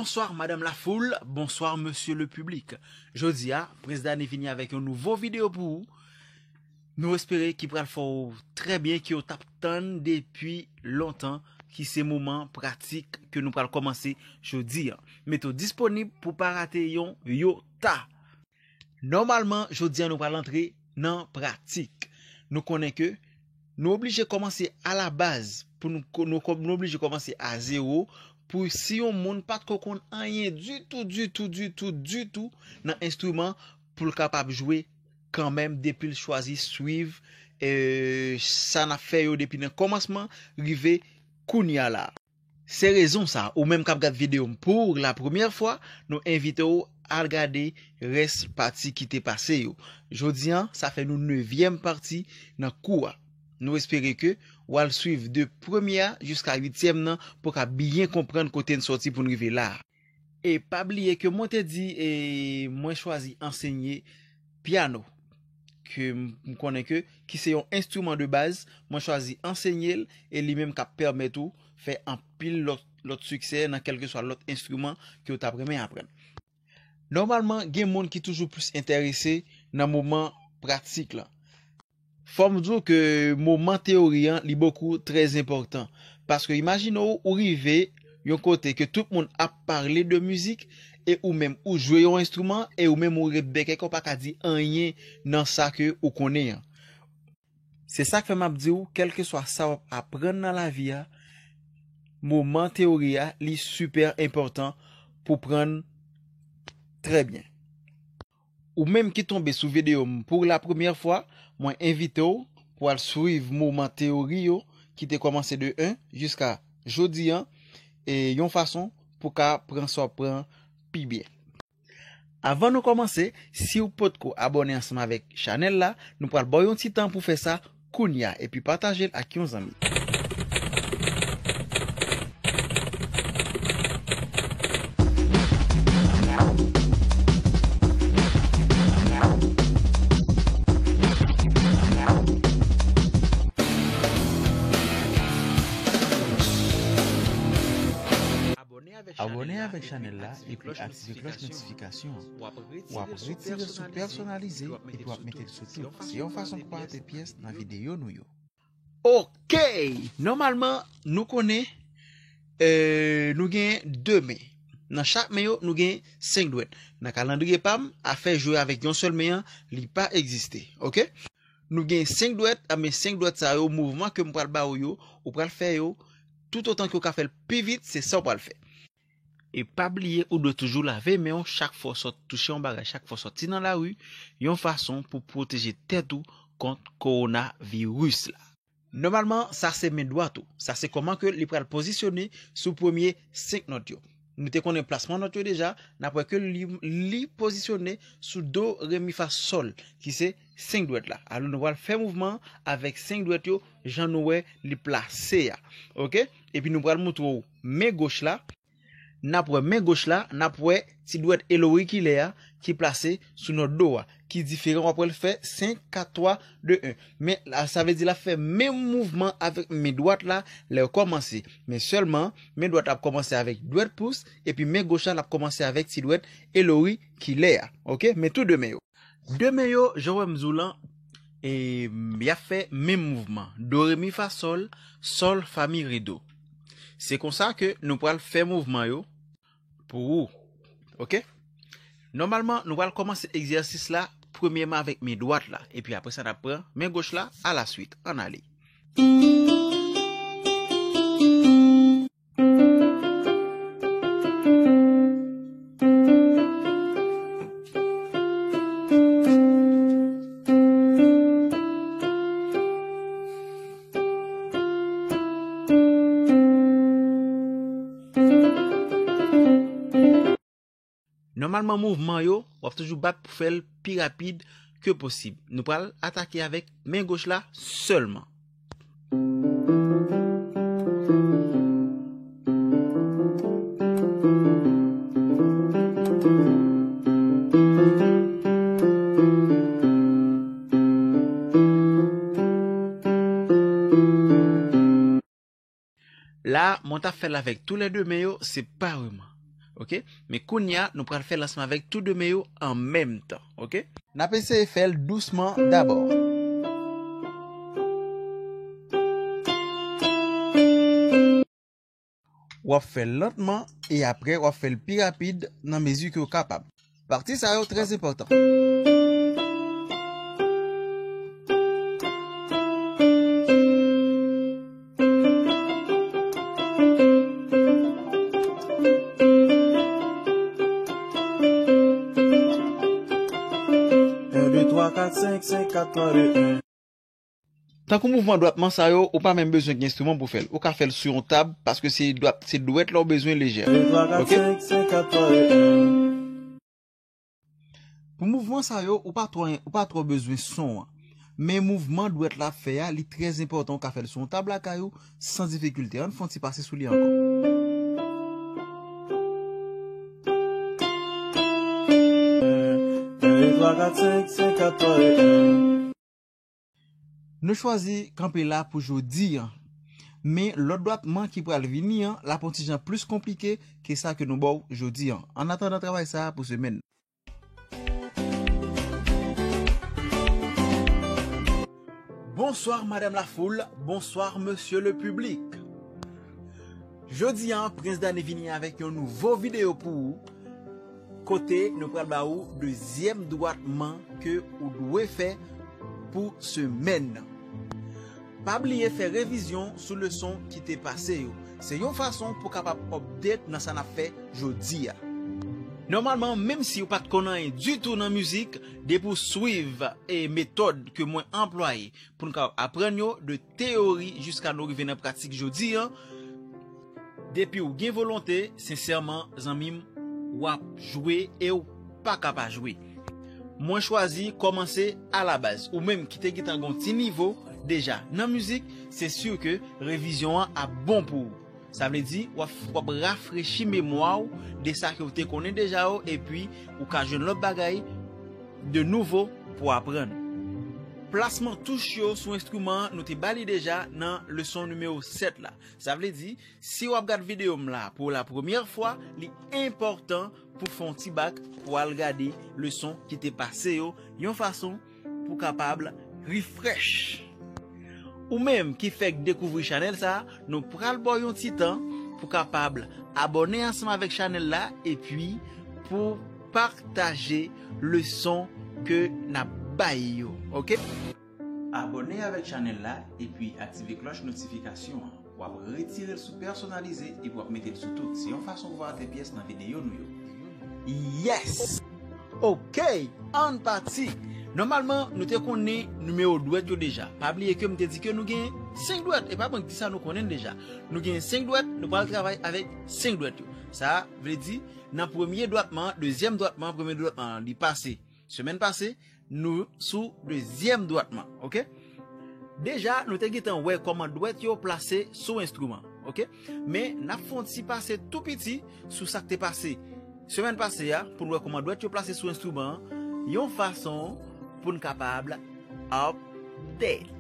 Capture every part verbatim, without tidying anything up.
Bonsoir, Madame la Foule. Bonsoir, Monsieur le Public. Jodi a, Prince Dany vini avèk yon nouvo videyo pou ou. Nou espere ki pral fè w trè byen, ki w t ap tann depi lontan, ki se moman pratik ke nou pral kòmanse jodi a. Mete w disponib pou pa rate yon yota. Nòmalman, jodi a nou pral antre nan pratik. Nou konnen ke nou oblije kòmanse a la baz, pou nou, nou, nou oblije kòmanse a zewo, pou si yon moun pa t ko konn anyen ditou, ditou, ditou, ditou nan enstriman, pou l kapab jwe kanmenm depi l chwazi swiv, eh, sa n ap fè yo depi nan kòmansman rive kounye a la. Se rezon sa, ou menm k ap gad videyo m pou la premyè fwa, nou envite w al gade rès pati ki te pase yo. Jodi a, sa fè nou nevyèm pati nan kou a. Nou espere ke w al swiv de premye a jiska uityèm nan pou w ka byen konprann kote n sòti pou n rive la a. E pa bliye ke mwen te di, e, mwen chwazi ansenye pyano, ke m, m konnen ke, ki se yon enstriman de baz, mwen chwazi ansenye l, e li menm k ap pèmèt ou fè anpil lòt, lòt siksè nan kèlkeswa lòt enstriman ke w t ap renmen aprann. Nòmalman, gen moun ki toujou plis enterese nan moman pratik lan. Fò m di w ke moman teyori an, li bokou trè enpòtan. Paske imajine w, ou rive yon kote ke tout moun ap pale de mizik, e ou menm ou jwe yon enstriman, e ou menm ou ret bèkèk, ou pa ka di anyen nan sa ke ou konnen an. Se sa k fè m ap di w, kèlkeswa sa w ap aprann nan lavi a, moman teyori a, li sipè enpòtan pou prann trè byen. Ou menm ki tonbe sou videyo m pou la premyè fwa, mwen envite w pou al swiv moman teyori yo ki te kòmanse de en jiska jodi a, e yon fason pou ka pran sa w ap pran pi byen. Avan nou kòmanse, si w potko abòne ansanm avèk chanèl la, nou pral ba w yon ti tan pou fè sa kounye a, epi pataje l ak yon zanmi. Abòne avèk chanèl la epi aktive klòch notifikasyon an. W ap retire sou pèsonalize epi w ap mete l sou tout. Se yon fason pou pa rate pyès nan videyo nou yo. Oke! Nòmalman, nou konnen, eh, nou gen de men. Nan chak men yo, nou gen senk dwèt. Nan kalandriye pa m, afè jwe avèk yon sèl men an, li pa egziste. Oke? Nou gen senk dwèt, a, men senk dwèt sa yo, mouvman ke m pral ba ou yo, ou pral fè yo, toutotan ke w ka fè l pi vit, se sa w pral fè. E pa bliye, ou dwe toujou lave men w chak fwa w sot touche yon bagay, chak fwa w soti nan lari, yon fason pou pwoteje tèt ou kont kowonaviris la. Nòmalman, sa se men dwat ou. Sa se kòman ke li pral pozisyone sou premye senk nòt yo. Nou te konnen plasman nòt yo deja, n ap wè ke li, li pozisyone sou do, re, mi, fa, sòl, ki se senk dwèt la. Alò, nou pral fè mouvman avèk senk dwèt yo, jan nou wè li plase a. Oke? Epi nou pral montre w men goch la. N ap wè men goch la, n ap wè ti dwèt elorikilè a ki plase sou nòt do a, ki diferan, w ap wè l fè senk, kat, twa, de, en. Men la, sa vle di l ap fè menm mouvman avèk men dwat la lè yo kòmanse. Men sèlman, men dwat la ap kòmanse avèk dwèt pous, epi men goch la, l ap kòmanse avèk ti dwèt elorikilè a. Oke? Men tou de men yo. De men yo, jan w wè m di w lan, e, y ap fè menm mouvman. Do, re, mi, fa, sòl, sòl, fa, mi, re, do. Se konsa ke nou pral fè mouvman yo pou ou. Oke? Nòmalman, nou pral kòmanse egzèsis la, premyèman avèk men dwat la. Epi apre sa, n ap pran men goch la alaswit. Ann ale. Nòmalman, mouvman yo, w ap toujou bat pou fè l pi rapid ke posib. Nou pral atake avèk men goch la sèlman. La, mwen t ap fè l avèk toulède men yo separeman. Oke? Men kounye a, nou pral fè l ansanm avèk tou de men yo an menm tan. Oke? N ap eseye fè l dousman dabò. W ap fè l lantman e apre w ap fè l pi rapid nan mezi ke w kapab. Pati sa yo trè enpòtan. Un, deux, trois, quatre, cinq, cinq, quatre, trois, deux, un. Tankou mouvman dwatman sa yo, ou pa menm bezwen gen enstriman pou fè l. Ou ka fè l sou yon tab, paske se dwat, se dwèt la ou bezwen lejè. Oke? Pou mouvman sa yo, ou pa twò, ou pa twò bezwen son an. Men mouvman dwèt la ap fè a, li trè enpòtan, ou ka fè l sou yon tab lakay ou, san difikilte. Ann fè yon ti pase sou li ankò. Un, deux, trois, quatre, cinq, cinq, quatre, trois, deux, un. Nou chwazi kanpe la pou jodi an. Men lòt dwatman ki pral vini an, l ap yon ti jan plis konplike ke sa ke nou ba w jodi an. Annatandan travay sa a pou semèn. Bonsoir madame la foule, bonsoir monsieur le public. Jodi an, Prince Dany vini avèk yon nouvo videyo pou ou, kote nou pral ba ou dezyèm dwatman ke ou dwe fè pou semèn nan. Pa bliye fè revizyon sou leson ki te pase yo. Se yon fason pou kapab update nan sa n ap fè jodi a. Nòmalman, menm si ou pa t konn anyen ditou nan mizik, depi w swiv, e, metòd ke mwen anplwaye pou n kapab aprann yo, de teyori jiska nou rive nan pratik jodi an, depi w gen volonte, sensèman, zanmi m, w ap jwe e w pa ka pa jwe. Mwen chwazi kòmanse alabaz. Ou menm ki te gentan gon ti nivo deja nan mizik, se si ke revizyon an ap bon pou ou. Sa vle di, w ap, w ap rafrechi memwa w de sa ke w te konnen deja yo, epi ou ka jwenn lòt bagay de nouvo pou aprann. Plasman touch yo sou enstriman an, nou te ba li deja nan leson nimewo sèt la. Sa vle di, si w ap gad videyo m la pou la premyè fwa, li enpòtan pou fè yon ti bak pou al gade leson ki te pase yo, yon fason pou kapab refresh. Ou menm ki fèk dekouvri chanèl sa a, nou pral ba w yon ti tan pou kapab abòne ansanm avèk chanèl la, epi pou pataje leson ke n ap bay yo, oke? Abòne avèk chanèl la epi aktive klòch notifikasyon an. W ap retire l sou pèsonalize epi w ap mete l sou tout. Se yon fason pou pa rate pyès nan videyo nou yo. Yes! Oke, ann pati! Nòmalman, nou te konnen nimewo dwèt yo deja. Pa bliye ke m te di ke nou gen senk dwèt. E pa mwen ki di sa, nou konnen l deja. Nou gen senk dwèt, nou pral travay avèk senk dwèt yo. Sa vle di, nan premye dwatman, dezyèm dwatman, premye dwatman, li pase semèn pase, nou sou dezyèm dwatman, oke? Deja, nou te gentan wè kòman dwèt yo plase sou enstriman, oke? Men, n ap fè yon ti pase tou piti sou sa k te pase semèn pase a, pou n wè kòman dwèt yo plase sou enstriman an, yon fason pou n kapab update.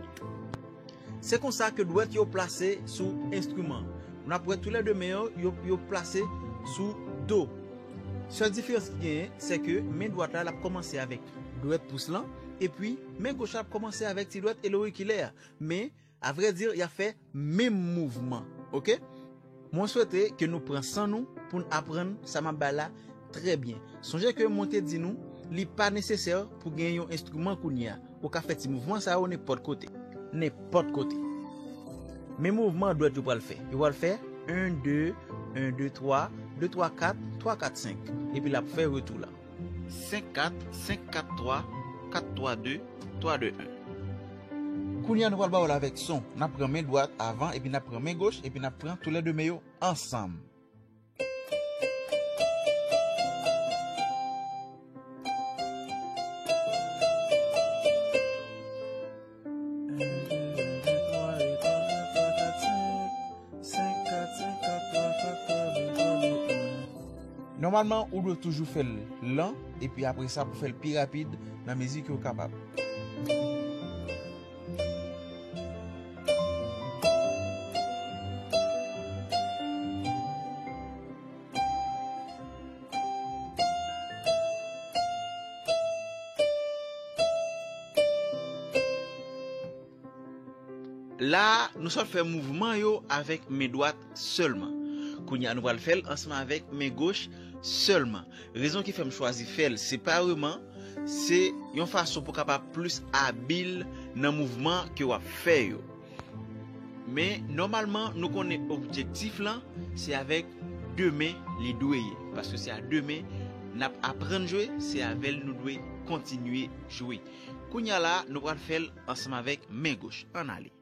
Se konsa ke dwèt yo plase sou enstriman. N ap wè toulède men yo, yo, yo plase sou do. Sèl diferans ki genyen, se ke men dwat la, l ap kòmanse avèk dwèt pous lan, epi men goch la ap kòmanse avèk ti dwèt e lorikilè a. Men, avrèdi, y ap fè menm mouvman, oke? Mwen swete ke nou pran san nou pou n aprann sa m ap bay la trè byen. Sonje ke mwen te di nou, li pa nesesè pou gen yon enstriman kounye a. Ou ka fè ti mouvman sa yo nenpòt kote. Nenpòt kote. Men mouvman dwèt yo pral fè. Yo pral fè en, de, en, de, twa, de, twa, kat, twa, kat, senk. Epi l ap fè retou la. Senk, kat, senk, kat, twa, kat, twa, de, twa, de, en. Kounye a, nou pral ba w l avèk son. N ap pran men dwat avan, epi n ap pran men goch, epi n ap pran toulède men yo ansanm. Nòmalman, ou dwe toujou fè l lan, epi apre sa, pou fè l pi rapid nan mezi ke w kapab. La, nou sot fè mouvman yo avèk men dwat sèlman. Kounye a, nou pral fè l ansanm avèk men goch sèlman. Rezon ki fè m chwazi fè l separeman, se yon fason pou w kapab plis abil nan mouvman ke w ap fè yo. Men, nòmalman, nou konnen objektif lan, se avèk de men li dwe ye. Paske se a de men n ap aprann jwe, se avè l nou dwe kontinye jwe. Kounye a la, nou pral fè l ansanm avèk men goch. Ann ale.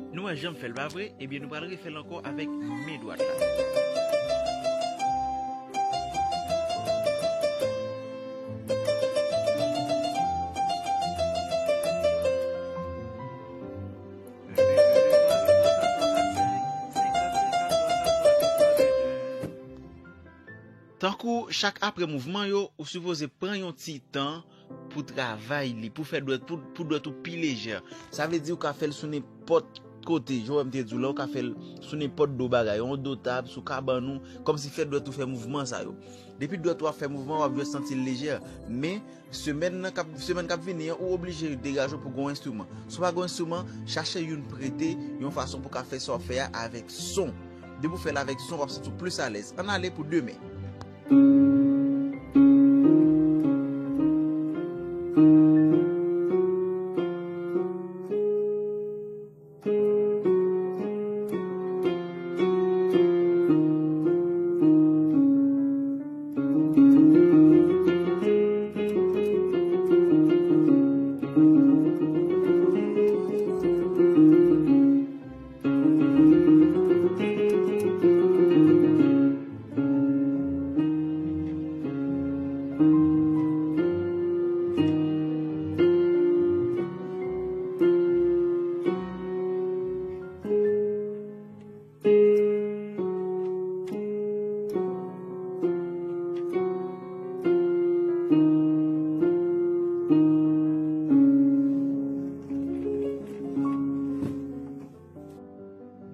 Nou wè jan m fè l, pa vre? Ebyen, nou pral refè l ankò avèk men dwat la. Tankou chak apre mouvman yo, ou sipoze pran yon ti tan pou travay li, pou fè dwèt, pou, pou dwèt ou pi lejè. Sa vle di ou ka fè l sou nenpòt kote, jan w wè m te di w la, ou ka fè l sou nenpòt do bagay, yon do tab, sou kabann ou, kòmsi fè dwèt ou fè mouvman sa yo. Depi dwèt ou ap fè mouvman, w ap jis santi l lejè. Men, semèn nan k ap, semèn k ap vini an, ou oblije degaje w pou gon enstriman. Si w pa gon enstriman, chache youn prete, yon fason pou w ka fè sa w ap fè a avèk son. Depi w fè l avèk son, w ap santi w plis alèz. Ann ale pou demen.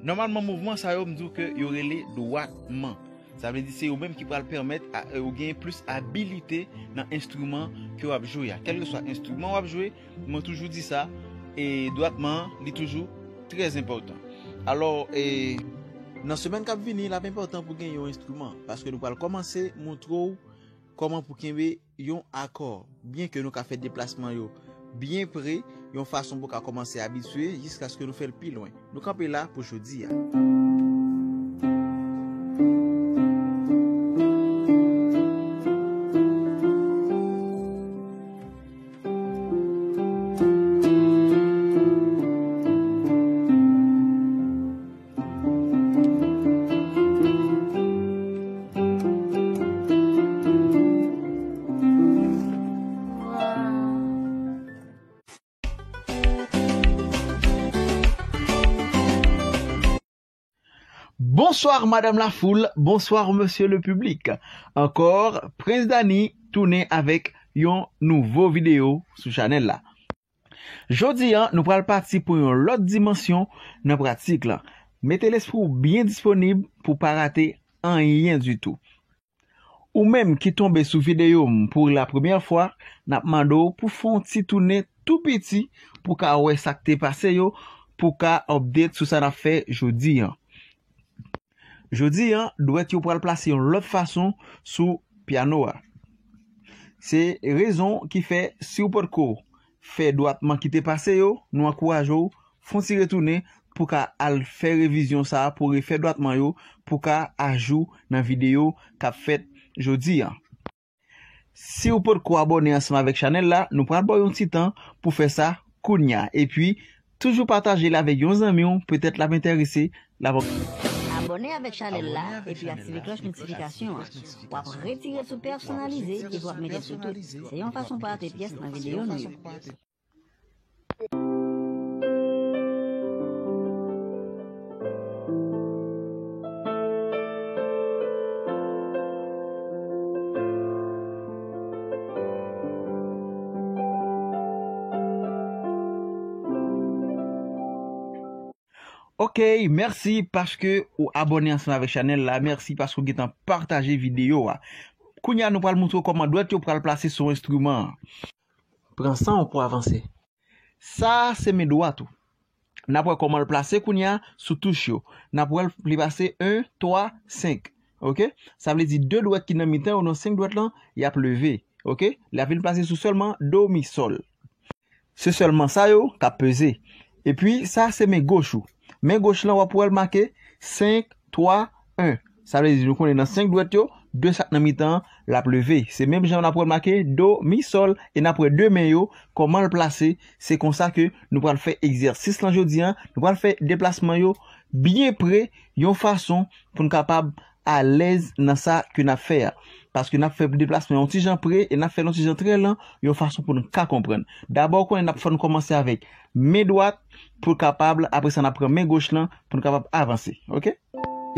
Nòmalman, mouvman sa yo, m di w ke yo rele dwatman. Sa vle di se yo menm ki pral pèmèt a, e, ou gen plis abilite nan enstriman ke w ap jwe a. Kèlkeswa enstriman w ap jwe, mwen toujou di sa, e dwatman an, li toujou trè enpòtan. Alò, e, nan semèn k ap vini, l ap enpòtan pou w gen yon enstriman, paske nou pral kòmanse montre w kòman pou kenbe yon akò, byen ke nou ka fè deplasman yo byen pre, yon fason pou w ka kòmanse abitye jiskaske nou fè l pi lwen. Nou kanpe la pou jodi a. Bonsoir madame la foule, bonsoir monsieur le public. Ankò, Prince Danny tounen avèk yon nouvo videyo sou chanèl la. Jodi a, nou pral pati pou yon lòt dimansyon nan pratik la. Mete lespri w byen disponib pou w pa rate anyen ditou. Ou menm ki tonbe sou videyo m pou la premyè fwa, n ap mande w pou fè yon ti tounen tou piti pou w ka wè sa k te pase yo, pou w ka update sou sa n ap fè jodi a. Jodi a, dwèt yo pral plase yon lòt fason sou pyano a. Se rezon ki fè, si w potko fè dwatman ki te pase yo, nou ankouraje w fè yon ti retounen pou ka al fè revizyon sa a, pou refè dwatman yo, pou ka ajou nan videyo k ap fèt jodi a. Si w potko abòne ansanm avèk chanèl la, nou pral ba w yon ti tan pou fè sa kounye a. Epi, toujou pataje l avèk yon zanmi w, petèt l ap enterese, l ap Abòne avèk chanèl la epi aktive klòch notifikasyon an. W ap retire sou pèsonalize epi w ap mete sou tout. Se yon fason pou w achte pyès nan videyo nou yo. Ok, mèsi paske ou abòne ansanm avèk chanèl la. Mèsi paske ou gentan pataje videyo a. Kounye a, nou pral montre w kòman dwèt yo pral plase sou enstriman an. Pran san w pou avanse. Sa a se men dwat ou. N ap wè kòman l plase kounye a sou touch yo. N ap wè l li pase en, twa, senk. Ok? Sa vle di de dwèt ki nan mitan yo, nan senk dwèt lan, y ap leve. Ok? L ap vin plase sou sèlman do, mi, sòl. Se sèlman sa yo k ap peze. Epi, sa se men goch ou. Men goch lan, w ap wè l make senk, twa, en. Sa vle di nou konnen nan senk dwèt yo, de sa k nan mitan an, l ap leve. Se menm jan n ap wè l make do, mi, sòl, e n ap wè de men yo, kòman l plase. Se konsa ke nou pral fè egzèsis lan jodi a. Nou pral fè deplasman yo byen pre, yon fason pou n kapab alèz nan sa ke n ap fè a. Paske n ap fè deplasman yon ti jan pre e n ap fè l yon ti jan trè lan, yon fason pou n ka konprann. Dabò, ou konnen n ap fè n kòmanse avèk men dwat pou l kapab, apre sa n ap pran men goch lan pou n kapab avanse. Ok?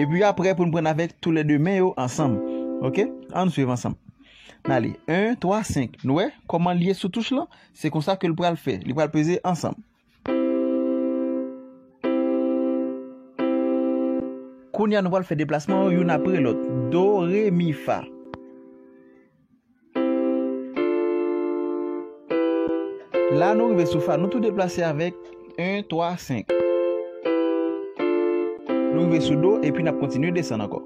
Epi apre pou n pran avèk toulède men yo ansanm. Ok? Ann swiv ansanm. N ale. En, twa, senk. Nou wè kòman l ye sou touch lan? Se konsa ke l pral fè. Li pral peze ansanm. Kounye a, nou pral fè deplasman yo youn apre lòt. Do, re, mi, fa. La, nou rive sou fa. Nou tou deplase avèk en, twa, senk. Nou rive sou do, epi n ap kontinye desann ankò.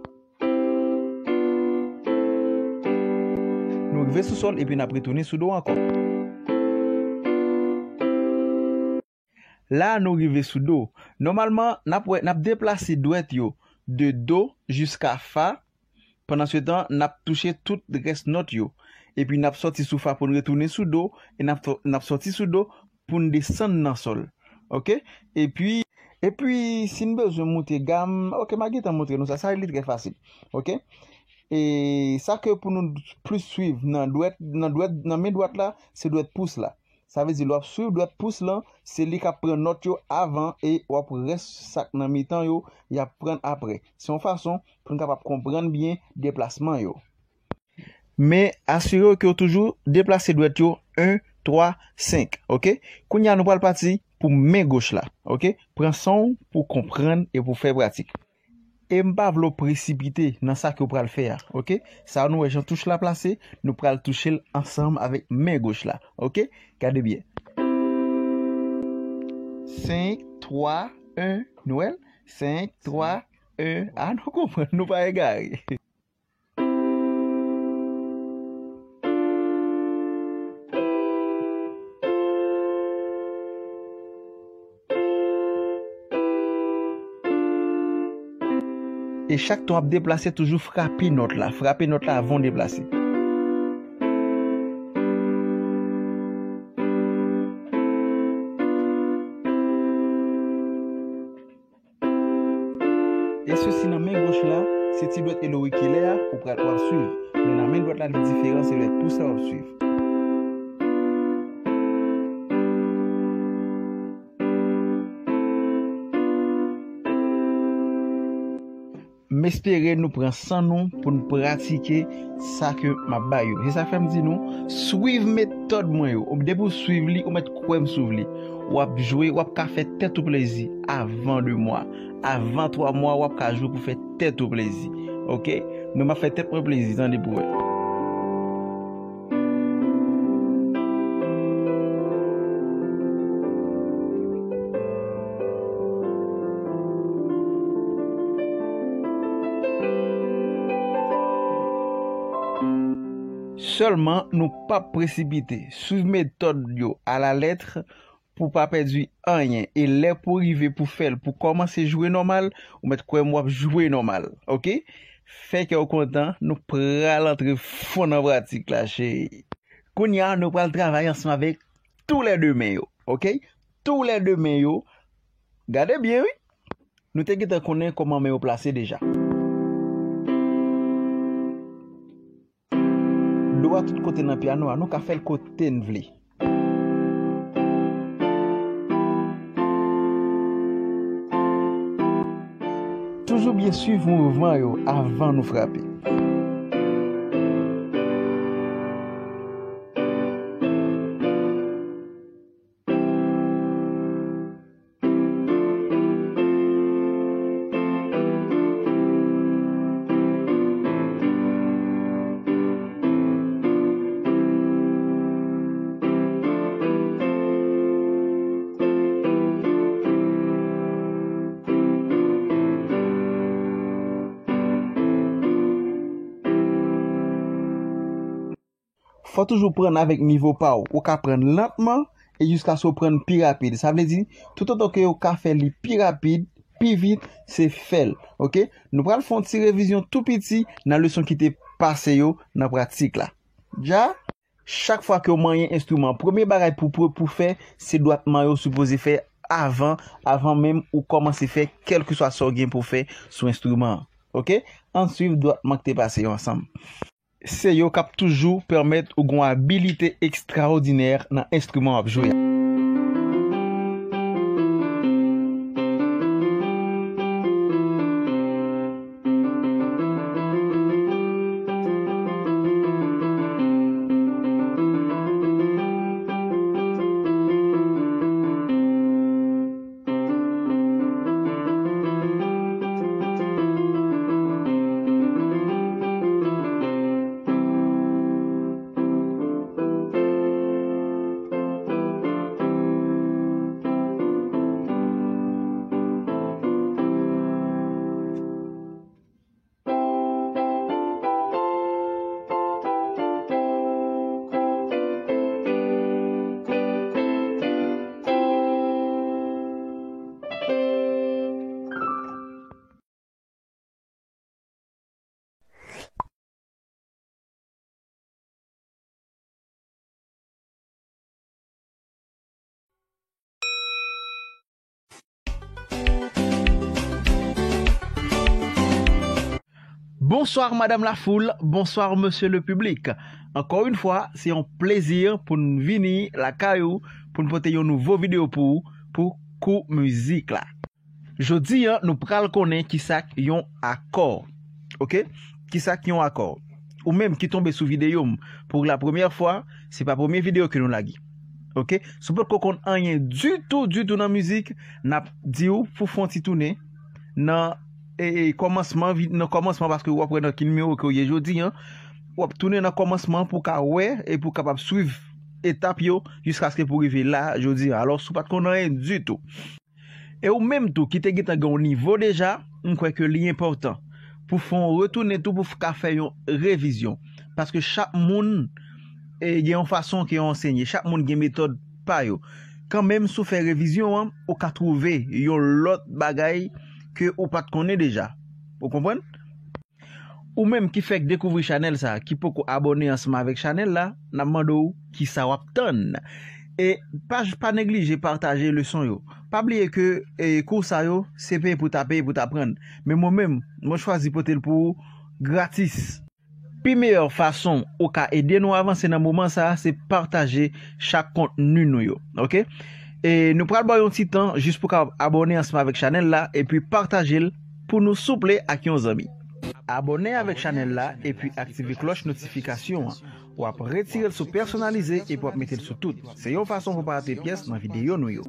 Nou rive sou sòl, epi n ap retounen sou do ankò. La, nou rive sou do. Nòmalman, n ap wè, n ap deplase dwèt yo de do jiska fa. Pandansetan, n ap touche tout rès nòt yo. Epi n ap sòti sou fa pou n retounen sou do, e n ap, n ap sòti sou do pou n desann nan sòl. Ok? Epi, epi, si n bezwen moute gam, ok, m a gentan montre nou sa. Sa, li trè fasil. Ok? E sa ke pou nou plis swiv nan dwèt, nan dwèt, nan men dwat la, se dwèt pous la. Sa vle di, lè w ap swiv dwèt pous lan, se li k ap pran nòt yo avan e w ap rès sa k nan mitan yo, y ap pran apre. Se yon fason pou n kapab konprann byen deplasman yo. Men, asire w ke w toujou deplase dwèt yo en, twa, senk, ok? Kounye a, nou pral pati pou men goch la, ok? Pran san w pou w konprann e pou w fè pratik. E m pa vle w presipite nan sa ke w pral fè a, ok? Sa a nou wè jan touch la plase, nou pral touche l ansanm avèk men goch la, ok? Gade byen. Senk, twa, en, nou wè l? Senk, twa, en. A, nou konprann, nou pa egare. E chak tan w ap deplase, toujou frape nòt la. Frape nòt la avan w deplase. E sesi nan men goch la, se ti dwèt elorikilè a ou pral, w ap swiv. Men nan men dwat la, li diferan, se dwèt pous la w ap swiv. M espere nou pran san nou pou n pratike sa ke m ap ba yo. Se sa fè m di nou, swiv metòd mwen yo. Depi w swiv li, ou mèt kwè m swiv li. W ap jwe, w ap ka fè tèt ou plezi avan de mwa. Avan twa mwa, w ap ka jwe pou fè tèt ou plezi. Ok? Mwen, m ap fè tèt mwen plezi, tande pou wè. Sèlman, nou p ap presipite. Swiv metòd yo alalèt pou w pa pèdi anyen. E lè pou w rive pou w fè l, pou w kòmanse jwe nòmal, ou mèt kwè m w ap jwe nòmal. Ok? Fè kè w kontan, nou pral antre fon nan pratik la, cheri. Kounye a, nou pral travay ansanm avèk toulède men yo. Ok? Toulède men yo, gade byen, wi. Nou te gentan konnen kòman men yo plase deja. Do a tout kote nan pyano a, nou ka fè l kote n vle. Toujou byen swiv mouvman yo avan nou frape. Fò toujou prann avèk nivo pa w. Ou ka prann lantman e jiskaske w prann pi rapid. Sa vle di, toutotan ke w ka fè li pi rapid, pi vit, se fè l. Ok? Nou pral fè yon ti revizyon tou piti nan leson ki te pase yo nan pratik la. Dja, chak fwa ke w manyen enstriman, premye bagay pou, pou, pou fè, se dwatman yo sipoze fè avan, avan menm ou kòmanse fè kèlkeswa sa w gen pou w fè sou enstriman an. Ok? Ann swiv dwatman k te pase yo ansanm. Se yo k ap toujou pèmèt ou gen yon abilite ekstraòdinè nan enstriman w ap jwe a. Bonsoir madame la foule, bonsoir monsieur le public. Encore une fois, c'est un plaisir pou n vini lakay ou, pou n pote yon nouvo videyo pou ou, pou kou mizik la. Jodi a, nou pral konnen kisa k yon akò. Ok? Kisa k yon akò? Ou menm ki tonbe sou videyo m pou la premyè fwa, se pa premye videyo ke nou lage. Ok? Si w potko konn anyen ditou, ditou nan mizik, n ap di w pou fè yon ti tounen nan, e, e, kòmansman, vi-, nan kòmansman, paske w ap wè nan ki nimewo ke w ye jodi a. W ap tounen nan kòmansman pou w ka wè e pou w kapab swiv etap yo jiskaske pou rive la, jodi a. Alò, si w pa t konn anyen ditou, e ou menm tou ki te gentan gen yon nivo deja, m kwè ke li enpòtan pou fè yon retounen tou pou f-, ka fè yon revizyon. Paske chak moun, e, gen yon fason ke yo ansenye, chak moun gen metòd pa yo. Kanmenm, si w fè revizyon an, ou ka twouve yon lòt bagay ke ou pa t konnen deja. Ou konprann? Ou menm ki fèk dekouvri chanèl sa, ki poko abòne ansanm avèk chanèl la, n ap mande w kisa w ap tann. E pa, pa neglije pataje leson yo. Pa bliye ke, e, kou sa yo, se peye pou ta peye pou ta aprann. Men mwen menm, mwen chwazi pote l pou ou gratis. Pi meyè fason ou ka ede nou avanse nan moman sa a, se pataje chak kontni nou yo. Ok? E nou pral ba w yon ti tan jis pou w ka abòne ansanm avèk chanèl la, epi pataje l pou nou souple ak yon zanmi. Abòne avèk chanèl la, epi aktive klòch notifikasyon an. W ap retire l sou pèsonalize epi w ap mete l sou tout. Se yon fason pou w pa rate pyès nan videyo nou yo.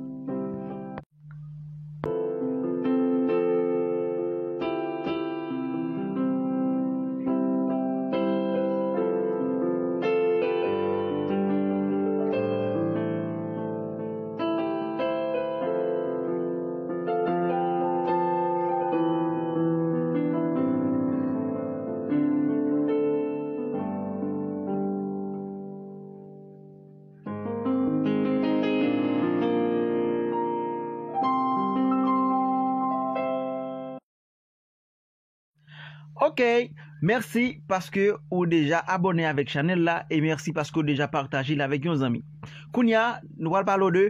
Ok, mèsi paske ou deja abòne avèk chanèl la e mèsi paske ou deja pataje l avèk yon zanmi. Kounye a, nou pral pale w de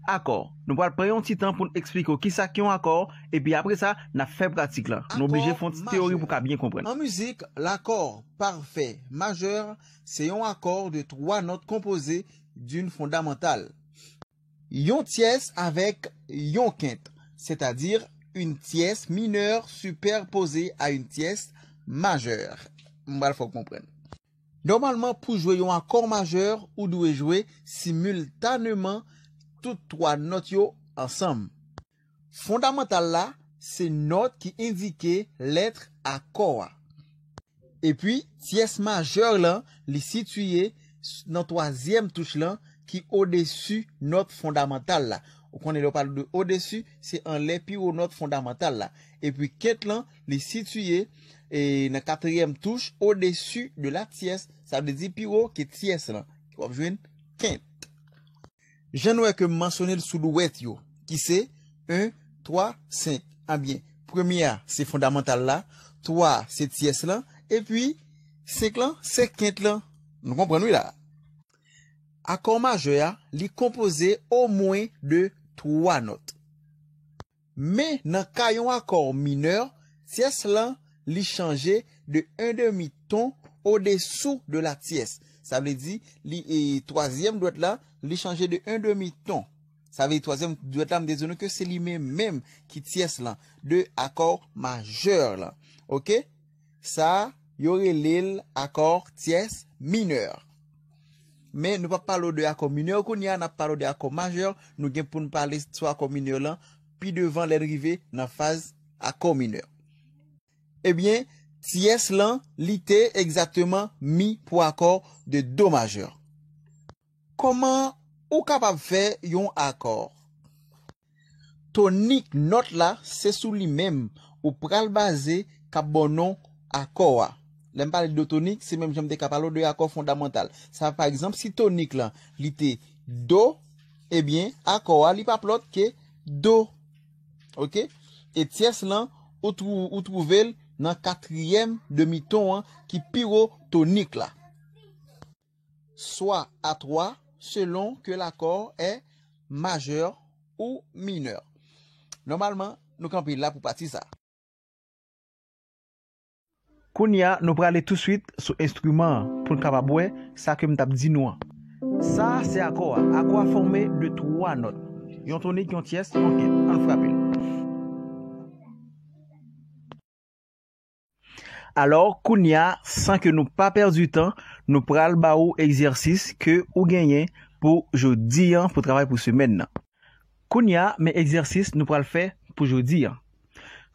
Akò. Nou pral pran yon ti tan pou n eksplike w kisa k yon akò, epi apre sa, n ap fè pratik la. Nou oblije fè yon ti teyori pou w ka byen konprann. An mizik, l'accord parfait majeur se yon akò de twa nòt konpoze d'une fondamentale. Yon tyès avèk yon kent, c'est-à-dire une tierce mineure superposée à une tierce majeure. M pral fè w konprann. Nòmalman, pou jwe yon akò majè, ou dwe jwe similtaneman tout twa nòt yo ansanm. Fondamantal la, se nòt ki endike lèt akò a. Epi, tyès majè lan, li sitiye s-, nan twazyèm touch lan ki odesi nòt fondamantal la. Ou konnen lè yo pale de odesi, se anlè pi wo nòt fondamantal la. Epi kent lan, li sitiye, e, nan katriyèm touch, odesi de la tyès. Sa vle di pi wo ke tyès lan. W ap jwenn kent. Jan nou wè ke m mansyone l sou dwèt yo, ki se en, twa, senk. Ebyen, premye a, se fondamantal la, twa a, se tyès lan, epi senk lan, se kent lan. Nou konprann wi la. Akò majè a, li konpoze omwen de twa nòt. Men nan ka yon akò minè, tyès lan, li chanje de en demi ton odesou de la tyès. Sa vle di, li, e, twazyèm dwèt la, li chanje de en demi ton. Sa vle di, twazyèm dwèt la, m te di nou ke se li menm menm ki tyès lan, de akò majè lan. Oke? Sa, yo rele l akò tyès minè. Men nou p ap pale w de akò minè kounye a, n ap pale w de akò majè. Nou gen pou n pale sou akò minè lan pi devan lè n rive nan faz akò minè. Ebyen, tyès lan, li te egzakteman mi pou akò de do majè. Kòman ou kapab fè yon akò? Tonik nòt la, se sou li menm ou pral baze k ap ba w non akò a. Lè m pale de tonik, se menm jan m te ka pale w de akò fondamantal. Sa, pa egzanp, si tonik lan, li te do, ebyen, akò a, li p ap lòt ke do. Oke? E tyès lan, ou twou-, ou twouve l nan katriyèm demiton an ki pi wo tonik la. Swa a twa, selon ke lakò è majè ou minè. Nòmalman, nou kanpe la pou pati sa. Kounye a, nou prale touswit sou enstriman an pou n kapab wè sa ke m t ap di nou an. Sa a se akò a. Akò a fòme de twa nòt. Yon tonik, yon tyès, yon kent. Ann frape l. Alò, kounye a, san ke nou pa pèdi tan, nou pral ba ou egzèsis ke ou genyen pou jodi an, pou travay pou semèn nan. Kounye a, men egzèsis nou pral fè pou jodi an.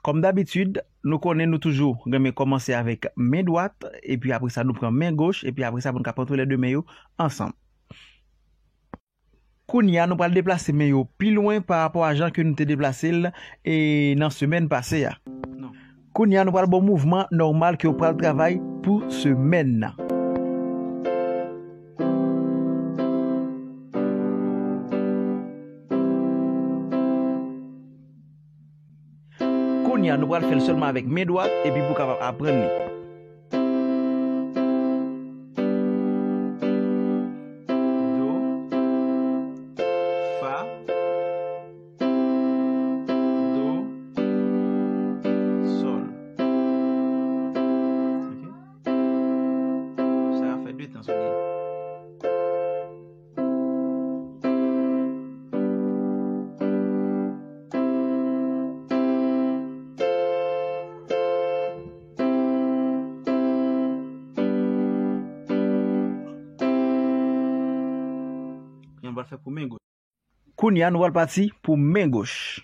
Kòm dabitid, nou konnen nou toujou renmen kòmanse avèk men dwat, epi apre sa nou pran men goch, epi apre sa pou n ka pran tou lè de men yo ansanm. Kounye a, nou pral deplase men yo pi lwen pa rapò a jan ke nou te deplase l, e, nan semèn pase a. Kounye a, nou pral ba w mouvman nòmal ke w pral travay pou semèn nan. Kounye a, nou pral fè l sèlman avèk men dwat, epi pou w kapab aprann li. Do, fa, do, sòl. Oke? Sa a fè de tan sou li. Kounye a, nou pral fè pou men goch. Kounye a, nou pral pati pou men goch.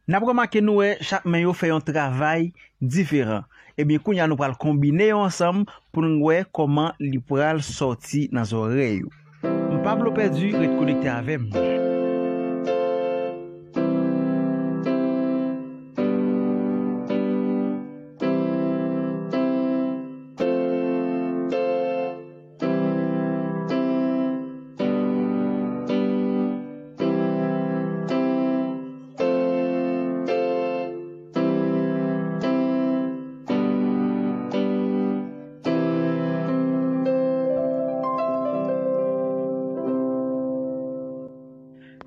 N ap remake nou wè chak men yo fè yon travay diferan. Ebyen, kounye a nou pral konbine yo ansanm pou n wè kòman li pral sòti nan zòrèy ou. M pa vle w pèdi, ret konekte avè m.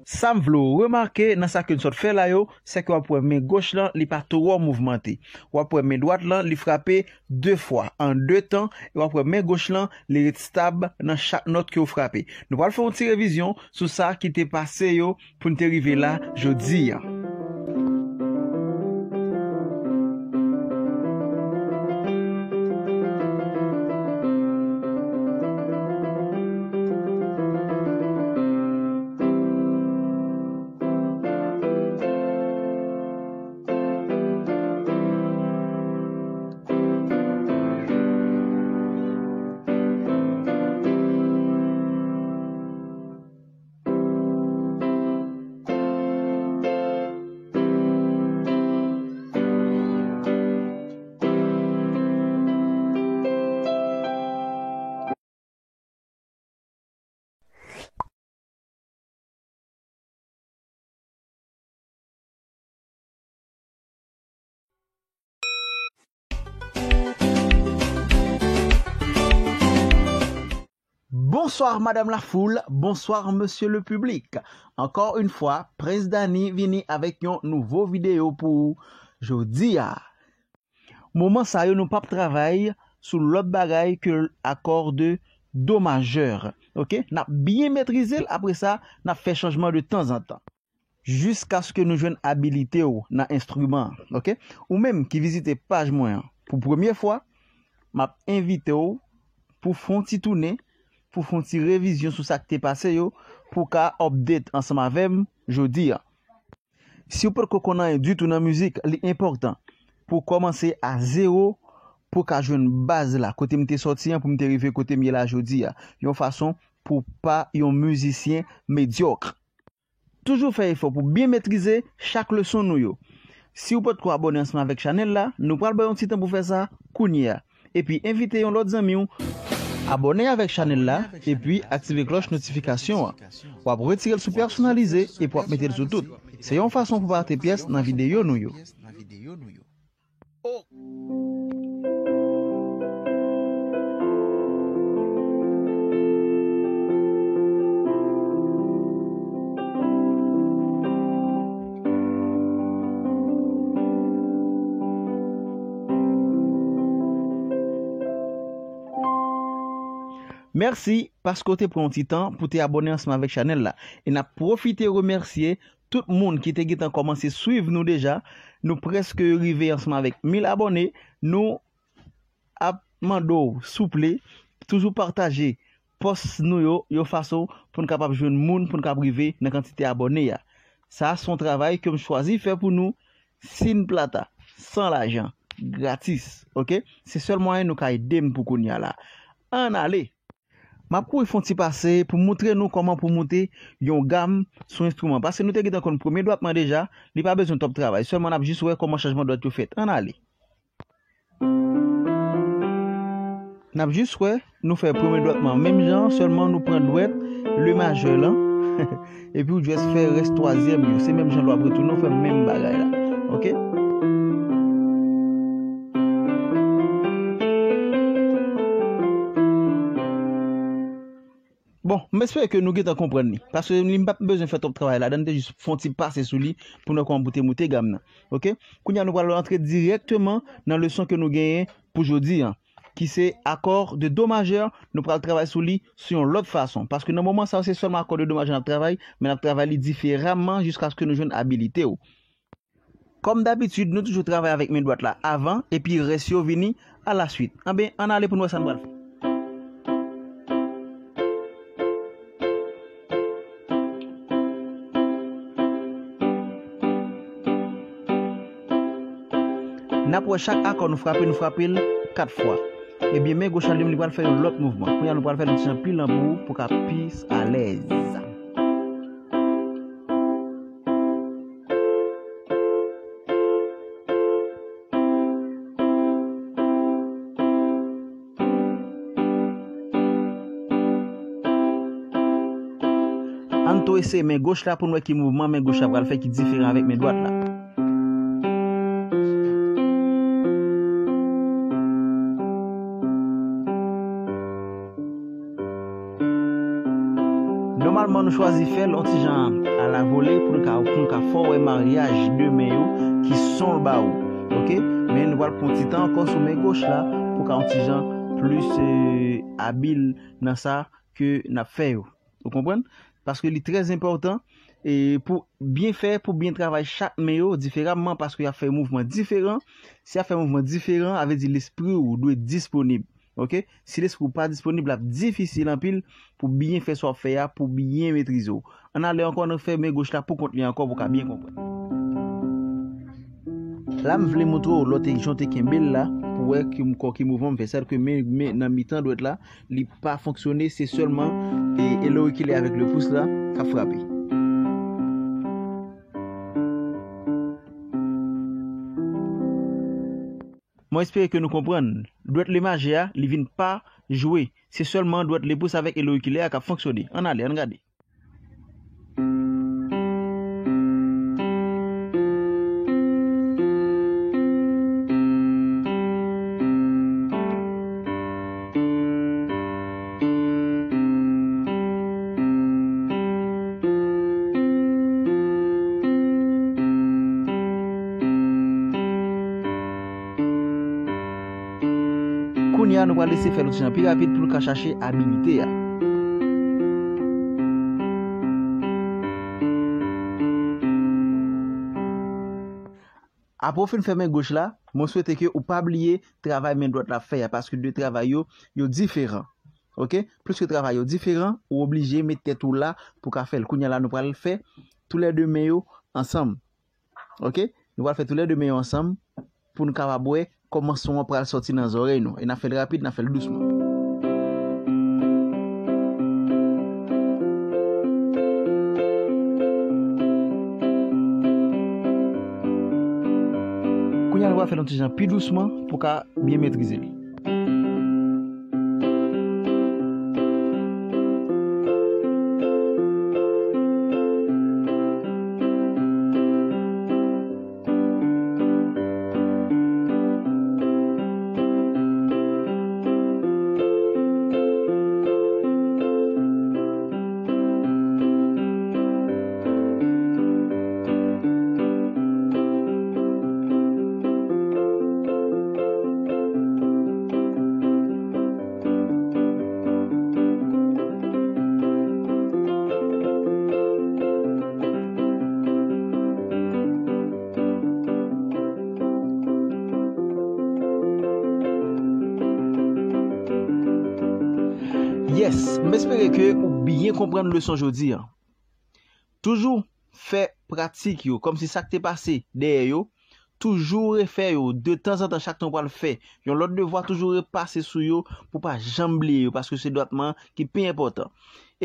Sa m vle w remake nan sa ke n sot fè la yo, se ke w ap wè men goch lan, li pa twò mouvmante. W ap wè men dwat lan, li frape de fwa, an de tan, e w ap wè men goch lan, li ret stab nan chak nòt ke w frape. Nou pral fè yon ti revizyon sou sa ki te pase yo pou n te rive la jodi a. Bonsoir madame la foule, bonsoir monsieur le public. Encore une fois, Prince Dany vini avèk yon nouvo videyo pou ou jodi a. Moman sa yo nou p ap travay sou lòt bagay ke akò de do majè. Oke? N ap byen metrize l, apre sa, n ap fè chanjman de tanzantan. Jiskaske nou jwenn abilite w nan enstriman an, oke? Ou menm ki vizite paj mwen an pou premye fwa, m ap envite w pou fè yon ti tounen, pou fè yon ti revizyon sou sa k te pase yo, pou w ka update ansanm avè m jodi a. Si w potko konn anyen ditou nan mizik, li enpòtan pou w kòmanse a zewo, pou w ka jwenn baz la, kote m te sòti an, pou m te rive kote m ye la jodi a, yon fason pou w pa yon mizisyen medyòk. Toujou fè efò pou byen metrize chak leson nou yo. Si w potko abòne ansanm avèk chanèl la, nou pral ba w yon ti tan pou fè sa kounye a. Epi envite yon lòt zanmi w. Abòne avèk chanèl la, epi aktive klòch notifikasyon an. W ap retire l sou pèsonalize epi w ap mete l sou tout. Se yon fason pou pa rate pyès nan videyo nou yo. Mèsi paske w te pran yon ti tan pou te abòne ansanm avèk chanèl la. E n ap pwofite remèsye tout moun ki te gentan kòmanse swiv nou deja. Nou prèske rive ansanm avèk mil abòne. Nou ap mande w, souple, toujou pataje pòs nou yo, yon fason pou n kapab jwenn moun, pou n kapab rive nan kantite abòne a. Sa a se yon travay ke m chwazi fè pou nou, sin plata, san lajan, gratis, oke? Se sèl mwayen nou ka ede m pou kounye a la. Ann ale! M ap kouri fè yon ti pase pou montre nou kòman pou moute yon gam sou enstriman. Paske nou te gentan konn premye dwat lan deja, li pa bezwen twòp travay. Sèlman n ap jis wè kòman chanjman dwat yo fèt. Ann ale. N ap jis wè, nou fè premye dwat lan menm jan, sèlman nou pran dwèt le majè lan. Epi w jis fè rès twazyèm yo. Se menm jan lè w ap retounen, w fè menm bagay la. Oke? Bon, m espere ke nou gentan konprann li. Paske li m pa t bezwen fè twòp travay ladan, m te jis fè yon ti pase sou li pou nou wè kòman pou te moute gam nan. Oke? Kounye a nou pral antre dirèkteman nan leson ke nou genyen pou jodi a, ki se akò de do majè, nou pral travay sou li sou yon lòt fason. Paske nan moman sa yo, se sèlman akò de do majè n ap travay, men n ap travay li diferaman jiskaske nou jwenn abilite w. Kòm dabitid, nou toujou travay avèk men dwat la avan, epi rès yo vini alaswit. Anben, ann ale pou n wè sa n pral fè. N ap wè chak akò nou frape, nou frape l kat fwa. Ebyen, men goch la li menm, li pral fè yon lòt mouvman. Kounye a, nou pral fè l yon ti jan pi lan pou ou, pou w ka pi alèz. Ann tou eseye men goch la pou n wè ki mouvman men goch la pral fè ki diferan avèk men dwat la. Nòmalman, nou chwazi fè l yon ti jan a la vole pou nou ka, pou nou ka fè w wè maryaj de men yo ki son l ba ou. Oke? Men nou pral pran ti tan ankò sou men goch la pou w ka yon ti jan plis, eh, abil nan sa ke n ap fè yo. Ou konprann? Paske li trè enpòtan, e pou byen fè, pou byen travay chak men yo diferaman, paske y ap fè mouvman diferan. Si y ap fè mouvman diferan, sa vle di lespri w dwe disponib. Oke? Si lespri w pa disponib, l ap difisil anpil pou byen fè sa w ap fè a, pou byen metrize w. Ann ale ankò, ann fè men goch la pou kont li ankò pou w ka byen konprann. La, m vle montre w lòt jan w te kenbe l la, pou w wè ki, kò ki mouvman m fè. Sètadi ke men, men nan mitan dwèt la, li pa fonksyone, se sèlman, e, e lorikilè avèk le pous la k ap frape. Mwen espere ke nou konprann. Dwèt le maje a, li vin pa jwe. Se sèlman dwèt le pous avèk e lorikilè a k ap fonksyone. Ann ale, ann gade. Kounye a, nou pral eseye fè l yon ti jan pi rapid pou nou ka chache abilite a. Apre w fin fè men goch la, mwen swete ke ou pa bliye travay men dwat la fè a, paske de travay yo, yo diferan. Oke? Pliske travay yo diferan, ou oblije met tèt ou la pou ka fè l. Kounye a la, nou pral fè toulède men yo ansanm. Oke? Nou pral fè toulède men yo ansanm pou nou kapab wè kòman son an pral sòti nan zòrèy nou. E n ap fè l rapid, n ap fè l dousman. Kounye a, nou pral fè l yon ti jan pi dousman pou ka byen metrize l. Yes, m espere ke ou byen konprann leson jodi a. Toujou fè pratik yo, kòmsi sa k te pase dèyè yo, toujou refè yo, de tanzantan chak tan w pral fè yon lòt devwa, toujou repase sou yo pou w pa janm bliye yo, paske se dwatman ki pi enpòtan.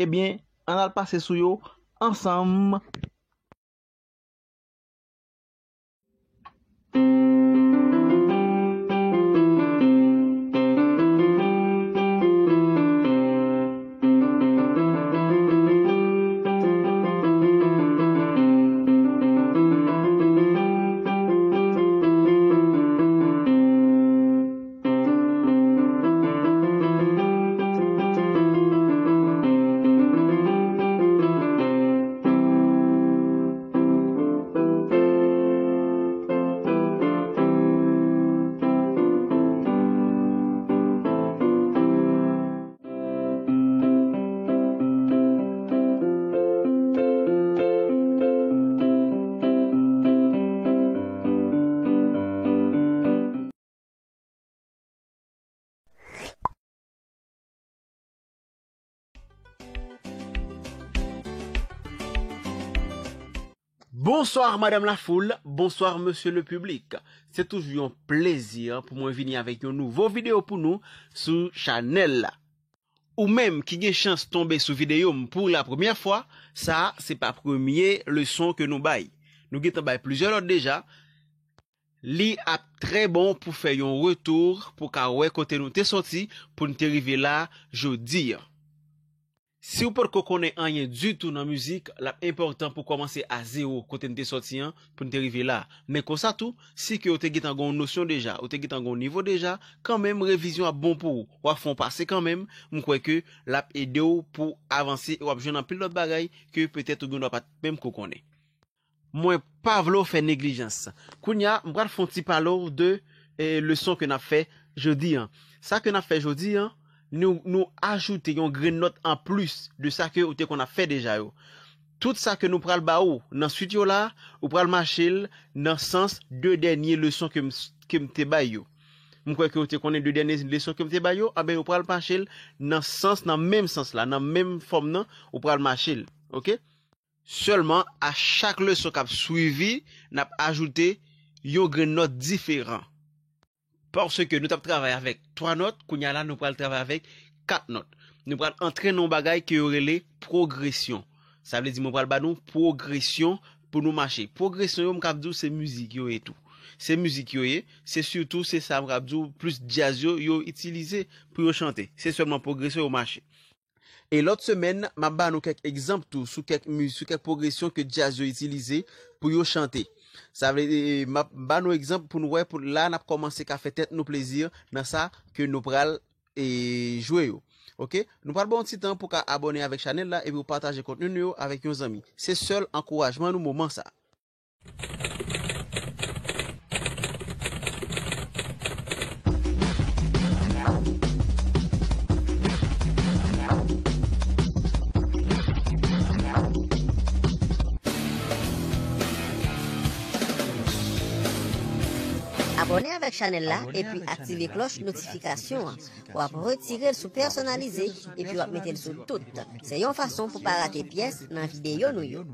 Ebyen, ann al pase sou yo ansanm. Bonsoir Madame la Foule, bonsoir Monsieur le Public. Se toujou yon plezi pou mwen vini avèk yon nouvo videyo pou nou sou chanèl la. Ou menm ki gen chans tonbe sou videyo m pou la premyè fwa, sa a se pa premye leson ke nou bay. Nou gentan bay plizyè lòt deja. Li ap trè bon pou fè yon retou, pou ka wè kote nou te soti, pou n te rive la jodi a. Si w potko konnen anyen ditou nan mizik, l ap enpòtan pou w kòmanse a zewo, kote n te sòti an, pou n te rive la. Men konsa tou, si ke w te gentan gen yon nosyon deja, ou te gentan gen yon nivo deja, kanmenm revizyon ap bon pou ou. W ap fè yon pase kanmenm, m kwè ke l ap ede w pou w avanse e w ap jwenn anpil lòt bagay ke petèt ou gendwa pa t menm ko konnen. Mwen pa vle w fè neglijans. Kounye a, m pral fè yon ti pale w de, eh, leson ke n ap fè jodi an. Sa ke n ap fè jodi an, nou, nou ajoute yon grenn nòt anplis de sa ke ou te konn ap fè deja yo. Tout sa ke nou pral ba ou nan swit yo la, ou pral mache l nan sans de dènye leson ke m, ke m te bay yo. M kwè ke ou te konnen de dènye leson ke m te bay yo, anben ou pral mache l nan sans, nan menm sans la, nan menm fòm nan, ou pral mache l. Oke? Sèlman, a chak leson k ap swivi, n ap ajoute yon grenn nòt diferan. Paske nou t ap travay avèk twa nòt, kounye a la, nou pral travay avèk kat nòt. Nou pral antre nan yon bagay ke yo rele pwogresyon. Sa vle di, mwen pral ba nou pwogresyon pou nou mache. Pwogresyon yo, m kab di w, se mizik yo ye tou. Se mizik yo ye, se sitou, se sa m kab di w, plis djaz yo, yo itilize pou yo chante. Se sèlman pwogresyon yo mache. E lòt semèn, m ap ba nou kèk egzanp tou sou kèk mi-, sou kèk pwogresyon ke djaz yo itilize pou yo chante. Sa vle, e, m ap ba nou egzanp pou nou wè, pou la n ap kòmanse ka fè tèt nou plezi nan sa ke nou pral, e, jwe yo. Oke? Nou pral ba w yon ti tan pou ka abòne avèk chanèl la epi w pataje kontni nou yo avèk yon zanmi. Se sèl ankourajman nou moman sa. Abòne avèk chanèl la epi aktive klòch notifikasyon an. W ap retire l sou pèsonalize epi w ap mete l sou tout. Se yon fason pou pa rate pyès nan videyo nou yo.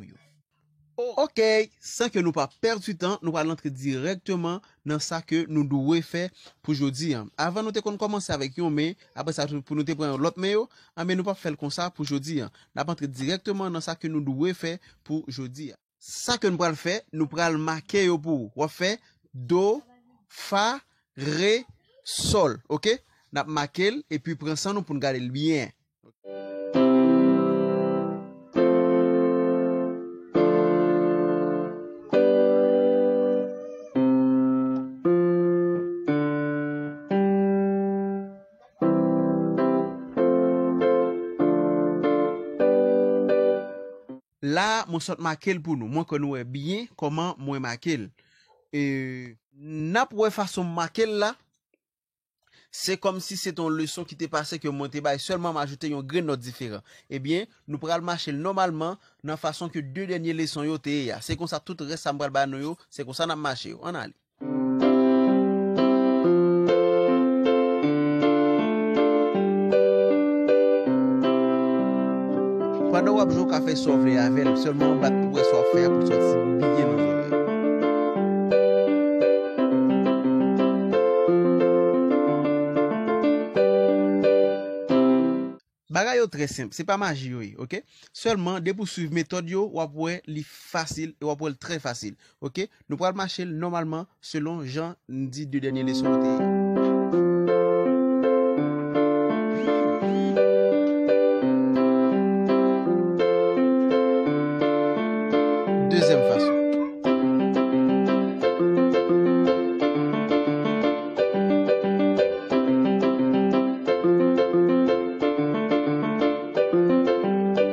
Oke, san ke nou pa pèdi tan, nou pral antre dirèkteman nan sa ke nou dwe fè pou jodi an. Avan nou te konn kòmanse avèk yon men, apre sa pou nou te pran lòt men yo, anben nou p ap fè l konsa pou jodi an. N ap antre dirèkteman nan sa ke nou dwe fè pou jodi a. Sa ke nou pral fè, nou pral make yo pou ou. W ap fè do, fa, re, sòl, oke? N ap make l epi pran san nou pou n gade l byen. La, mwen sot make l pou nou. Mwen kwè nou wè byen kòman mwen make l. E, n ap wè fason m make l la. Se kòmsi se te yon leson ki te pase ke mwen te bay, sèlman m ajoute yon grenn nòt diferan. Ebyen, nou pral mache l nòmalman nan fason ke de dènye leson yo te ye a. Se konsa tout rès sa m pral ba nou yo, se konsa n ap mache yo. Ann ale. Pandan w ap jwe, w ka fè sa w vle avè l, sèlman bat pou w wè sa w ap fè a pou l sòti byen nan zòrèy. Bagay yo trè senp, se pa maji yo ye, oke? Sèlman, depi w swiv metòd yo, w ap wè li fasil e w ap wè l trè fasil, oke? Nou pral mache l nòmalman selon jan n di de dènye leson yo te ye. Dezyèm fason.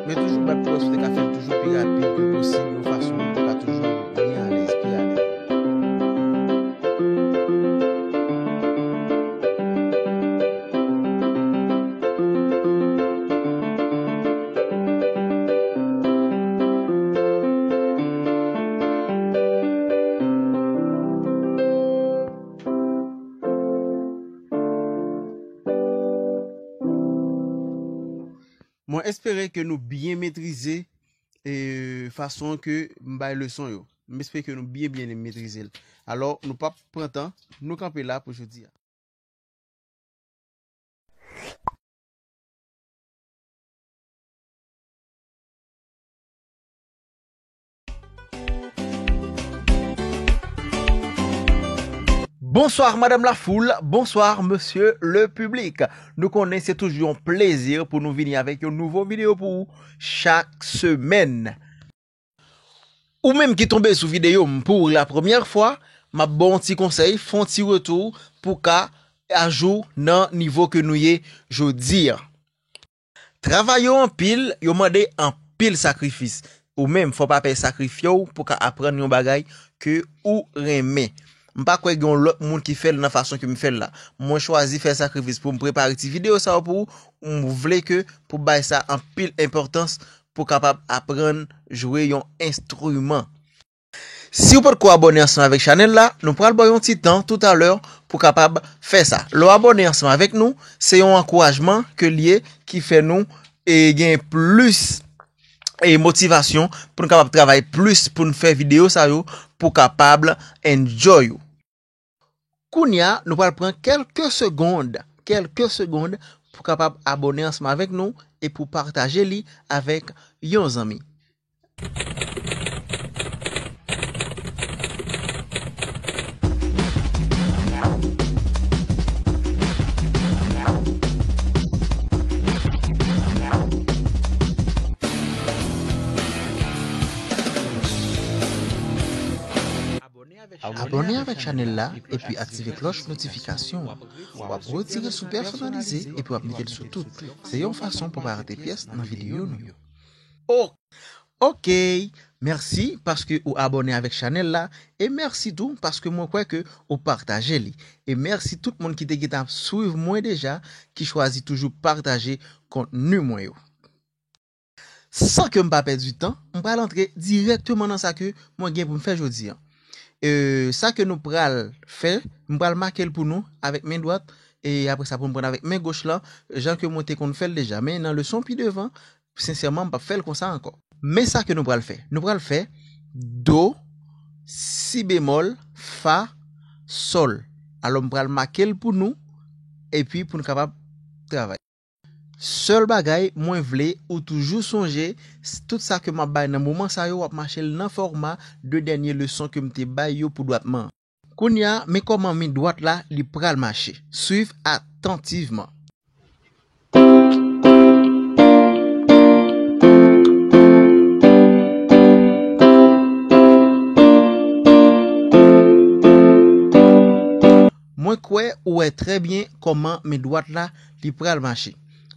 Men toujou bat pou wè si w te ka fè l toujou pi rapid ke posib, yon fason pou w ka toujou byen alèz, pi alèz. Mwen espere ke nou byen metrize, e, fason ke m bay leson yo. M espere ke nou byen, byen metrize l. Alò, nou p ap pran tan, nou kanpe la pou jodi a. Bonsoir Madame la foule, bonsoir Monsieur le public. Nou konnen se toujou yon plezi pou nou vini avèk yon nouvo videyo pou ou chak semèn. Ou menm ki tonbe sou videyo m pou la premyè fwa, m ap ba w yon ti konsèy, fè yon ti retou pou ka ajou nan nivo ke nou ye jodi a. Travay yo anpil, yo mande anpil sakrifis. Ou menm, fò w pa pè sakrifye w pou ka aprann yon bagay ke ou renmen. M pa kwè gen yon lòt moun ki fè l nan fason ke m fè l la. Mwen chwazi fè sakrifis pou m prepare ti videyo sa yo pou ou. M vle ke pou bay sa anpil enpòtans pou w kapab aprann jwe yon enstriman. Si w potko abòne ansanm avèk chanèl la, nou pral ba w yon ti tan toutalè pou w kapab fè sa. Lè w abòne ansanm avèk nou, se yon ankourajman ke l ye ki fè nou, e, gen plis, e, motivasyon pou n kapab travay plis, pou n fè videyo sa yo, pou w kapab enjoy ou. Kounye a, nou pral pran kèlke segonn, kèlke segonn pou w kapab abòne ansanm avèk nou e pou w pataje li avèk yon zanmi. Abòne avèk chanèl la epi aktive klòch notifikasyon an. W ap retire l sou pèsonalize epi w ap mete l sou tout. Se yon fason pou w pa rate pyès nan videyo nou yo. O- Ok, mèsi paske ou abòne avèk chanèl la, e mèsi tou paske mwen kwè ke ou pataje li. E mèsi tout moun ki te gentan ap swiv mwen deja, ki chwazi toujou pataje kontni mwen yo. San ke m pa pèdi tan, m pral antre dirèkteman nan sa ke mwen gen pou m fè jodi a. E, sa ke nou pral fè, m pral make l pou nou avèk men dwat, e apre sa pou m pran avèk men goch lan, jan ke mwen te konn fè l deja. Men nan leson pi devan, sensèman, m p ap fè l konsa ankò. Men sa ke nou pral fè. Nou pral fè do, si bemòl, fa, sòl. Alò, m pral make l pou nou, epi pou n kapab travay. Sèl bagay, mwen vle ou toujou sonje, s- tout sa ke m ap bay nan moman sa yo, w ap mache l nan fòma de dènye leson ke m te bay yo pou dwatman an. Kounye a, men kòman men dwat la, li pral mache. Swiv atantivman. Mwen kwè ou wè trè byen kòman men dwat la, li pral mache.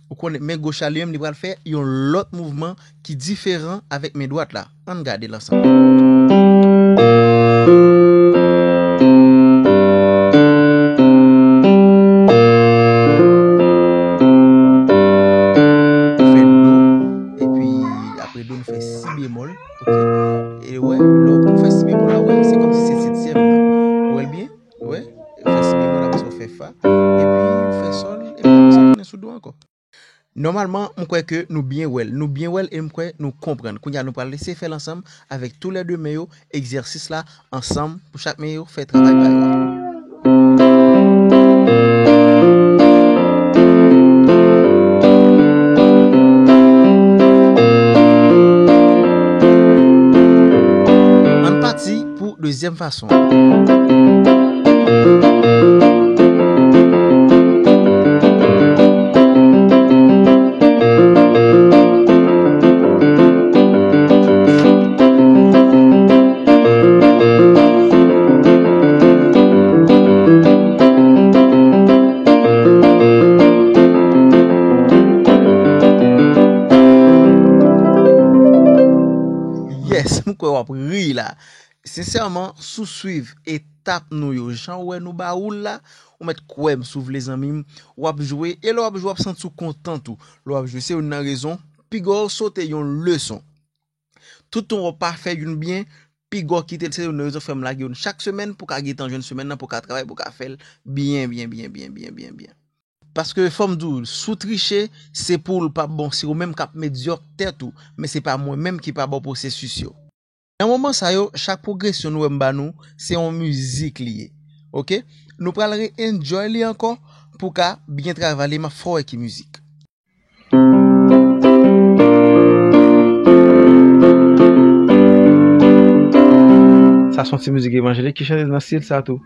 Ou konnen men goch la li menm, li pral fè yon lòt mouvman ki diferan avèk men dwat la. Ann gade l ansanm. Fè do, epi apre do, nou fè si bemòl, ok? E wè, lè w fè si bemòl la, wè, se kòmsi se setyèm nan. Ou wè l byen? Wè, fè si bemòl, apre sa w fè fa, epi w fè sòl, epi apre sa w tounen sou do ankò. Nòmalman, m kwè ke nou byen wè l, nou byen wè l e m kwè nou konprann. Kounye a, nou pral eseye fè l ansanm avèk toulède men yo, egzèsis la ansanm pou chak men yo fè travay pa yo a. Ann pati pou dezyèm fason an. Yes, m kwè w ap ri la. Sensèman, si w swiv etap nou yo, jan w wè nou ba ou l la, ou mèt kwè m si w vle zanmi m, w ap jwe, e lè w ap jwe, w ap santi w kontan tou. Lè w ap jwe, se youn nan rezon, piga w sote yon leson. Toutan w pa fè youn byen, piga w kite l, se youn nan rezon fè m lage youn chak semèn pou w ka gentan jwenn semèn nan, pou w ka travay, pou w ka fè l byen, byen, byen. Paske fò m di w, si w triche, se pou l pa bon, se ou menm k ap medyòk tèt ou, men se pa mwen menm ki pa bon pwosesis yo. Nan moman sa yo, chak pwogresyon nou wè m ba nou, se yon mizik li ye. Ok? Nou pral re-enjoy li ankò pou ka byen travay li, m ap fè w wè ki mizik. Sa se yon ti mizik evanjelik ki chante nan stil sa tou.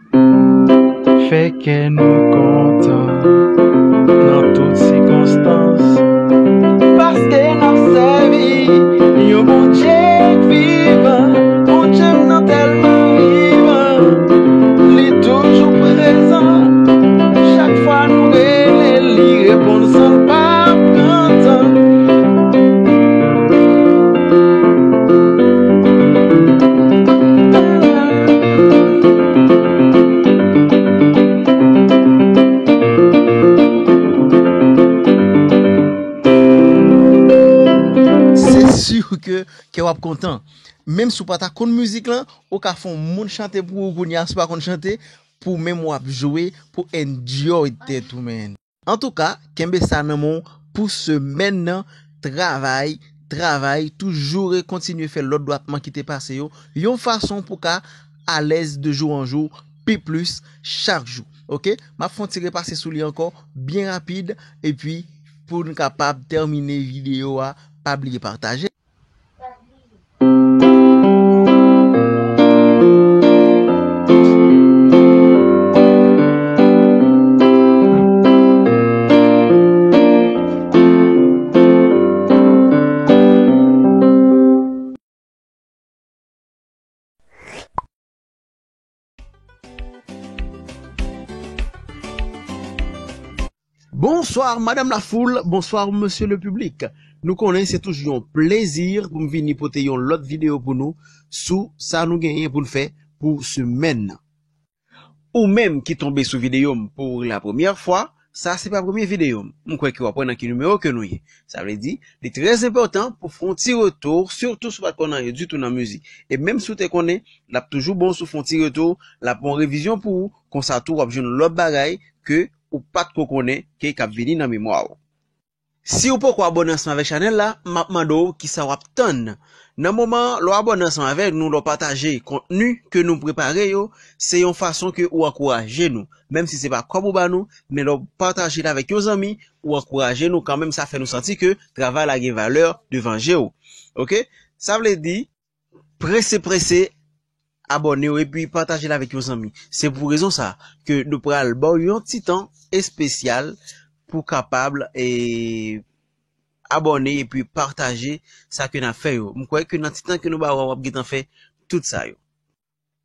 Fè kè nou kontan nan tout sikonstans. Paske n ap sèvi yon Bondye k vivan, Bondye m nan tèlman vivan, li toujou prezan. Chak fwa nou rele, li reponn san l pa pran tan. Se si ke kè w ap kontan. Menm si w pa ta konn mizik lan, ou ka fè yon moun chante pou ou kounye a, si w pa konn chante, pou menm w ap jwe, pou enjoy tèt ou, man. Antouka, kenbe sa nan men w pou semèn nan, travay, travay, toujou rekontinye fè lòt dwatman ki te pase yo, yon fason pou ka alèz de jou an jou, pi plis chak jou. Oke? M ap fè yon ti repase sou li ankò, byen rapid, epi pou n kapab tèmine videyo a, pa bliye pataje. Bonsoir madame la foule, bonsoir monsieur le public. Nou konnen se toujou yon plezi pou m vini pote yon lòt videyo pou nou sou sa nou genyen pou n fè pou semèn nan. Ou menm ki tonbe sou videyo m pou la premyè fwa, sa se pa premye videyo m. M kwè ke w ap wè nan ki nimewo ke nou ye. Sa vle di, li trè enpòtan pou fè yon ti retou, sitou si w pa t konn anyen ditou nan mizik. E menm si w te konnen, l ap toujou bon si w fè yon ti retou, l ap yon revizyon pou ou, konsa tou w ap jwenn lòt bagay ke ou pa t ko konnen ke k ap vini nan memwa w. Si w poko abòne ansanm avèk chanèl la, m ap mande w kisa w ap tann. Nan moman, lè w abòne ansanm avèk nou, lè w pataje kontni ke nou prepare yo, se yon fason ke ou ankouraje nou. Menm si se pa kòb ou ba nou, men lè w pataje l avèk yon zanmi, ou ankouraje nou kanmenm, sa fè nou santi ke travay la gen valè devan je w. Oke? Sa vle di, prese, prese, abòne w epi pataje l avèk yon zanmi. Se pou rezon sa ke nou pral ba w yon ti tan espesyal pou kapab, e, abòne epi pataje sa ke n ap fè yo. M kwè ke nan ti tan ke nou ba w a, w ap gentan fè tout sa yo.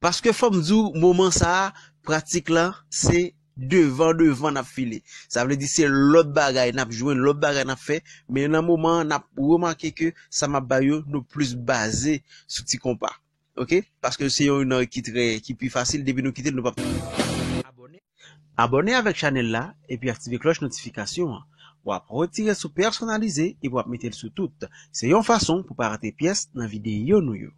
Paske fò m di w, moman sa a, pratik la, se devan, devan n ap file. Sa vle di se lòt bagay n ap jwenn, lòt bagay n ap fè, men nan moman an, n ap remake ke sa m ap ba yo, nou plis baze sou ti konpa. Oke? Paske se yon, yon ki trè, ki pi fasil, depi nou kite l, nou p ap abòne. Abòne avèk chanèl la, epi aktive klòch notifikasyon an. W ap retire sou pèsonalize, epi w ap mete l sou tout. Se yon fason pou pa rate pyès nan videyo nou yo.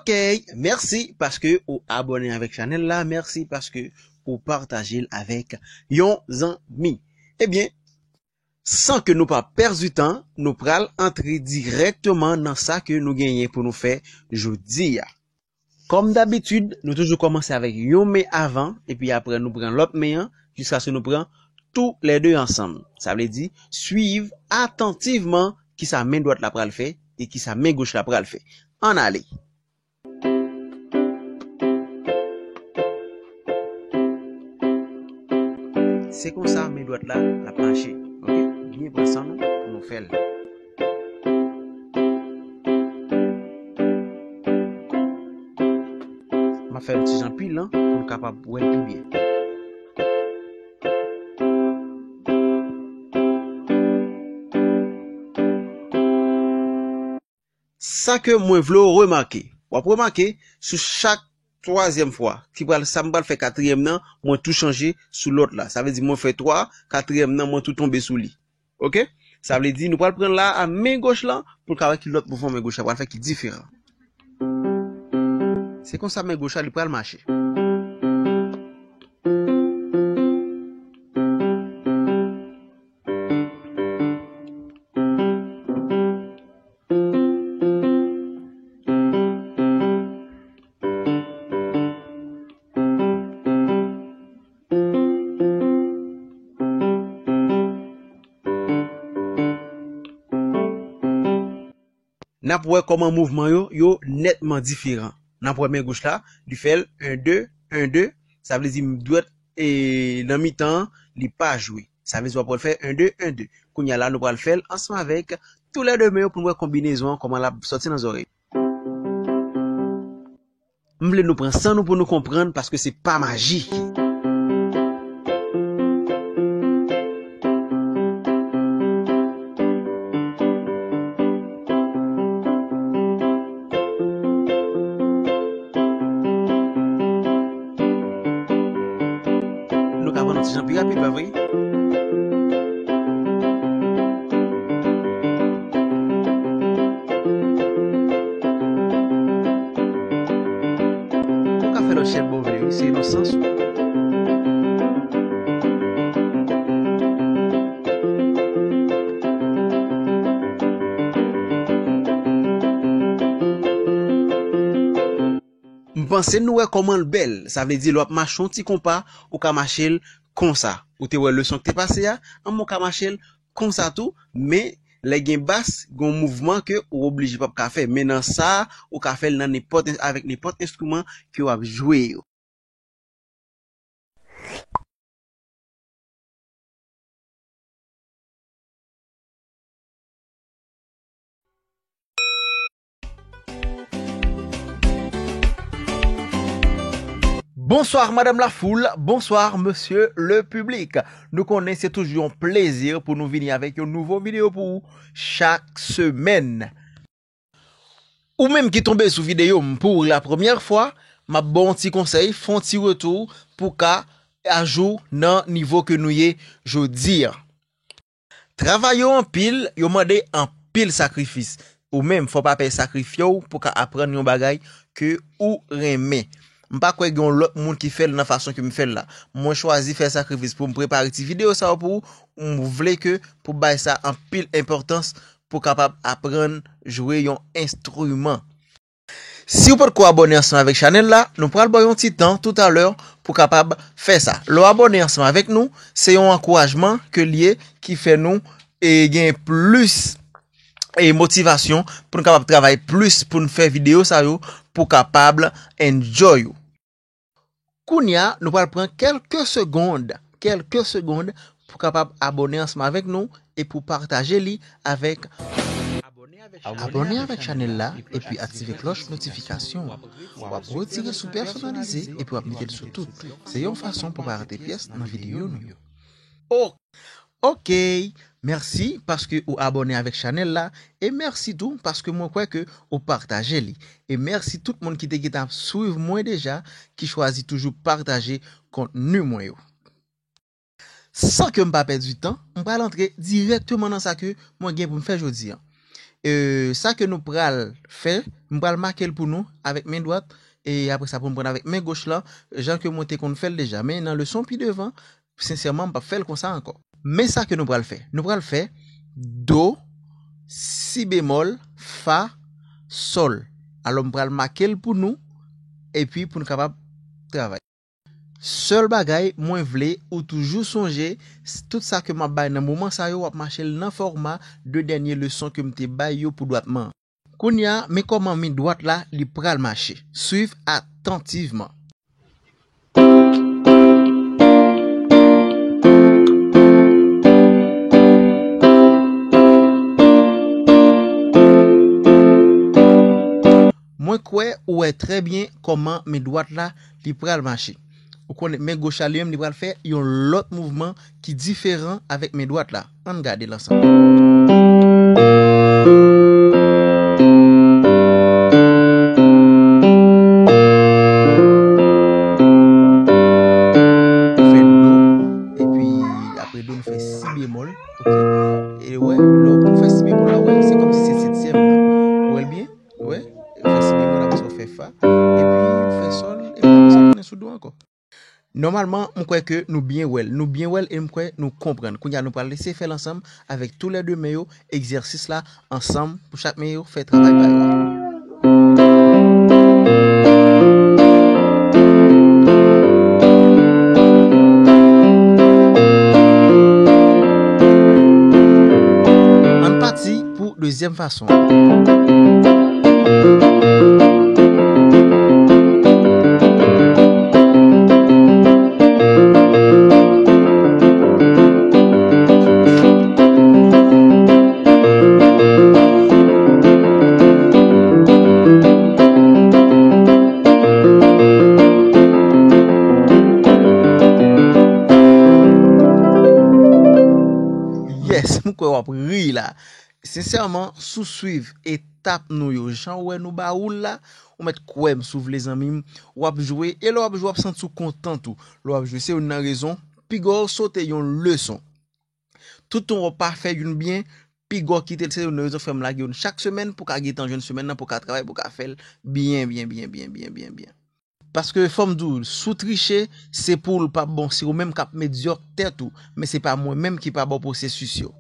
Ok, mèsi paske ou abòne avèk chanèl la, mèsi paske ou pataje l avèk yon zanmi. Ebyen, san ke nou pa pèdi tan, nou pral antre dirèkteman nan sa ke nou genyen pou nou fè jodi a. Kòm dabitid, nou toujou kòmanse avèk yon men avan, epi apre nou pran lòt men an, jiskaske nou pran toulède ansanm. Sa vle di, swiv atantivman kisa men dwat la pral fè e kisa men goch la pral fè. Ann ale! Se konsa men dwat la, l ap mache. Oke? Byen pran san nou pou nou fè l. M ap fè l ti jan pil lan pou n kapab wè l pi byen. Sa ke mwen vle w remake. W ap remake, sou chak twazyèm fwa, ki pral, sa m pral fè katriyèm nan, mwen tou chanje sou lòt la. Sa vle di mwen fè twa, katriyèm nan, mwen tou tonbe sou li. Oke? Sa vle di nou pral pran la a men goch lan, pou n ka wè ki lòt mouvman men goch la pral fè ki diferan. Se konsa men goch la, li pral mache. N ap wè kòman mouvman yo, yo nètman diferan. N ap wè men goch la, li fè l en de, en de, sa vle di dwèt e nan mitan an, li pa jwe. Sa vle di w ap wè l fè en de, en de. Kounye a la, nou pral fè l ansanm avèk toulède men yo pou n wè konbinezon an, kòman l ap sòti nan zòrèy. M vle nou pran san nou pou nou konprann, paske se pa maji. Nou ka pran yon ti jan pi rapid, pa vre? Ou ka fè lòt chèn bò vle, wi, se nan sans ou. M panse nou wè kòman l bèl. Sa vle di, lè w ap mache yon ti konpa, ou ka mache l konsa. Ou te wè leson k te pase a, anben ou ka mache l konsa tou, men lè gen bas, gen yon mouvman ke ou oblije p ap ka fè. Men nan sa, ou ka fè l nan nenpòt, avèk nenpòt enstriman ke w ap jwe yo. Bonswa, madam lafoul. Bonswa, mesye le piblik. Nou konnen se toujou yon plezi pou nou vini avèk yon nouvo videyo pou ou chak semèn. Ou menm ki tonbe sou videyo m pou la premyè fwa, m ap ba w yon ti konsèy, fè yon ti retou pou w ka ajou nan nivo ke nou ye jodi a. Travay yo anpil, yo mande anpil sakrifis. Ou menm, fò w pa pè sakrifye w pou w ka aprann yon bagay ke ou renmen. M pa kwè gen yon lòt moun ki fè l nan fason ke m fè l la. Mwen chwazi fè sakrifis pou m prepare ti videyo sa yo pou ou. M vle ke pou bay sa anpil enpòtans pou w kapab aprann jwe yon enstriman. Si w potko abòne ansanm avèk chanèl la, nou pral ba w yon ti tan toutalè pou w kapab fè sa. Lè w abòne ansanm avèk nou, se yon ankourajman ke l ye ki fè nou, e, gen plis, e, motivasyon pou n kapab travay plis, pou n fè videyo sa yo, pou w kapab enjoy ou. Kounye a, nou pral pran kèlke segonn, kèlke segonn pou kapab abòne ansanm avèk nou e pou pataje li avèk. Abòne avèk chanèl la epi aktive klòch notifikasyon an. W ap retire sou pèsonalize epi w ap mete l sou tout. Se yon fason pou pa rate pyès nan videyo nou yo. Ok, mèsi paske ou abòne avèk chanèl la, e mèsi tou paske mwen kwè ke ou pataje li. E mèsi tout moun ki te gentan ap swiv mwen deja, ki chwazi toujou pataje kontni mwen yo. San ke m pa pèdi tan, m pral antre dirèkteman nan sa ke mwen gen pou m fè jodi a. E, sa ke nou pral fè, m pral make l pou nou avèk men dwat, e apre sa pou m pran avèk men goch lan, jan ke mwen te konn fè l deja. Men nan leson pi devan, sensèman, m p ap fè l konsa ankò. Men sa ke nou pral fè. Nou pral fè do, si bemòl, fa, sòl. Alò, m pral make l pou nou, epi pou n kapab travay. Sèl bagay, mwen vle ou toujou sonje, s-, tout sa ke m ap bay nan moman sa yo, w ap mache l nan fòma de dènye leson ke m te bay yo pou dwatman. Kounye a, men kòman men dwat la, li pral mache. Swiv atantivman. Mwen kwè ou wè trè byen kòman men dwat la, li pral mache. Ou konnen men goch la li menm, li pral fè yon lòt mouvman ki diferan avèk men dwat la. Ann gade l ansanm. Ou fè do, epi apre do, nou fè si bemòl, ok? E wè, lè w fè si bemòl la, wè, se kòmsi se setyèm nan. Ou wè l byen? Wè, ou fè si bemòl, apre sa, ou fè fa, epi ou fè sòl, epi apre sa, ou tounen sou do ankò. Nòmalman, m kwè ke nou byen wè l. Nou byen wè l e m kwè nou konprann. Kounye a, nou pral eseye fè l ansanm avèk toulède men yo, egzèsis la ansanm pou chak men yo fè travay pa yo a. Ann pati pou Dezyèm fason. Yes, m kwè w ap ri la. Sensèman, si w swiv etap nou yo, jan w wè nou ba ou l la, ou mèt kwè m si w vle zanmi m, w ap jwe, e lè w ap jwe, w ap santi w kontan tou. Lè w ap jwe, se youn nan rezon, piga w sote yon leson. Toutan w pa fè youn byen, piga w kite l, se youn nan rezon fè m lage youn chak semèn pou w ka gentan jwenn semèn nan, pou w ka travay, pou w ka fè l byen, byen, byen, byen, byen, byen, byen. Paske fò m di w, si w triche, se pou l p ap bon, se ou menm k ap medyòk tèt ou, men se pa mwen menm ki pa ba w pwosesis yo.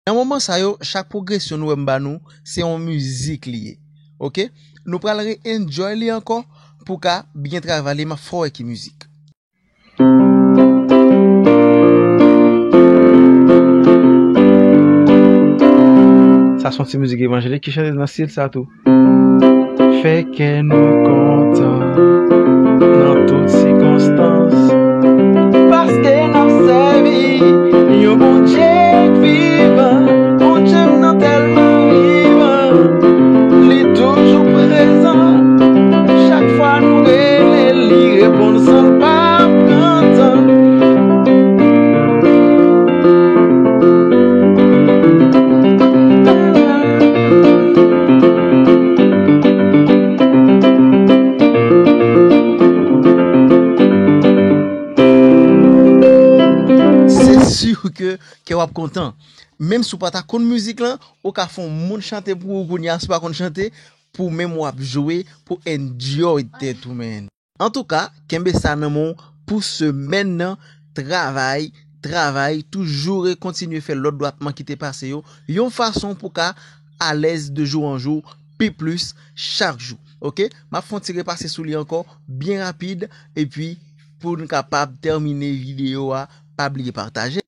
Nan moman sa yo, chak pwogresyon nou wè m ba nou, se yon mizik li ye. Oke? Nou pral re-enjoy li ankò pou ka byen travay li, m ap fè w wè ki mizik. Sa se yon ti mizik evanjelik ki chante nan stil sa tou. Fè kè nou kontan nan tout sikonstans. Paske n ap sèvi yon Bondye k vivan. Bondye m nan tèlman vivan. Li toujou prezan. Chak fwa nou rele, li reponn san l pa pran tan. Se si ke kè w ap kontan. Menm si w pa ta konn mizik lan, ou ka fè yon moun chante pou ou kounye a, si w pa konn chante, pou menm w ap jwe, pou enjoy tèt ou, man. Antouka, kenbe sa nan men w pou semèn nan, travay, travay, toujou rekontinye fè lòt dwatman ki te pase yo, yon fason pou ka alèz de jou an jou, pi plis chak jou. Oke? M ap fè yon ti repase sou li ankò, byen rapid, epi pou n kapab tèmine videyo a, pa bliye pataje.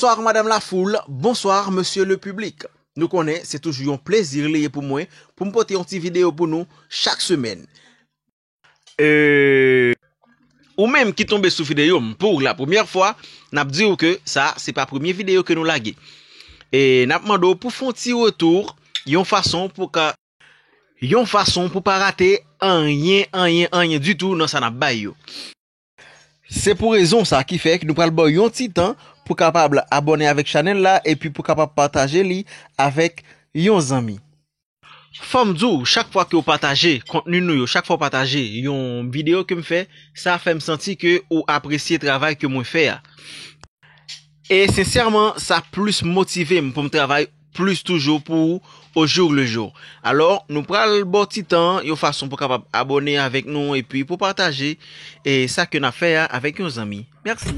Bonsoir madame la foule, bonsoir monsieur le public. Nou konnen se toujou yon plezi li ye pou mwen pou m pote yon ti videyo pou nou chak semèn. E, ou menm ki tonbe sou videyo m pou la premyè fwa, n ap di w ke sa se pa premye videyo ke nou lage. E n ap mande w pou fè yon ti retou, yon fason pou ka, yon fason pou pa rate anyen, anyen, anyen ditou nan sa n ap bay yo. Se pou rezon sa ki fè ke nou pral ba w yon ti tan pou kapab abòne avèk chanèl la epi pou kapab pataje li avèk yon zanmi. Fò m di w, chak fwa ke w pataje kontni nou yo, chak fwa w pataje yon videyo ke m fè, sa fè m santi ke ou apresye travay ke mwen fè a. E sensèman, sa plis motive m pou m travay plis toujou pou ou au jour le jour. Alò, nou pral ba w ti tan, yon fason pou kapab abòne avèk nou epi pou pataje, e, sa ke n ap fè a avèk yon zanmi. Mèsi.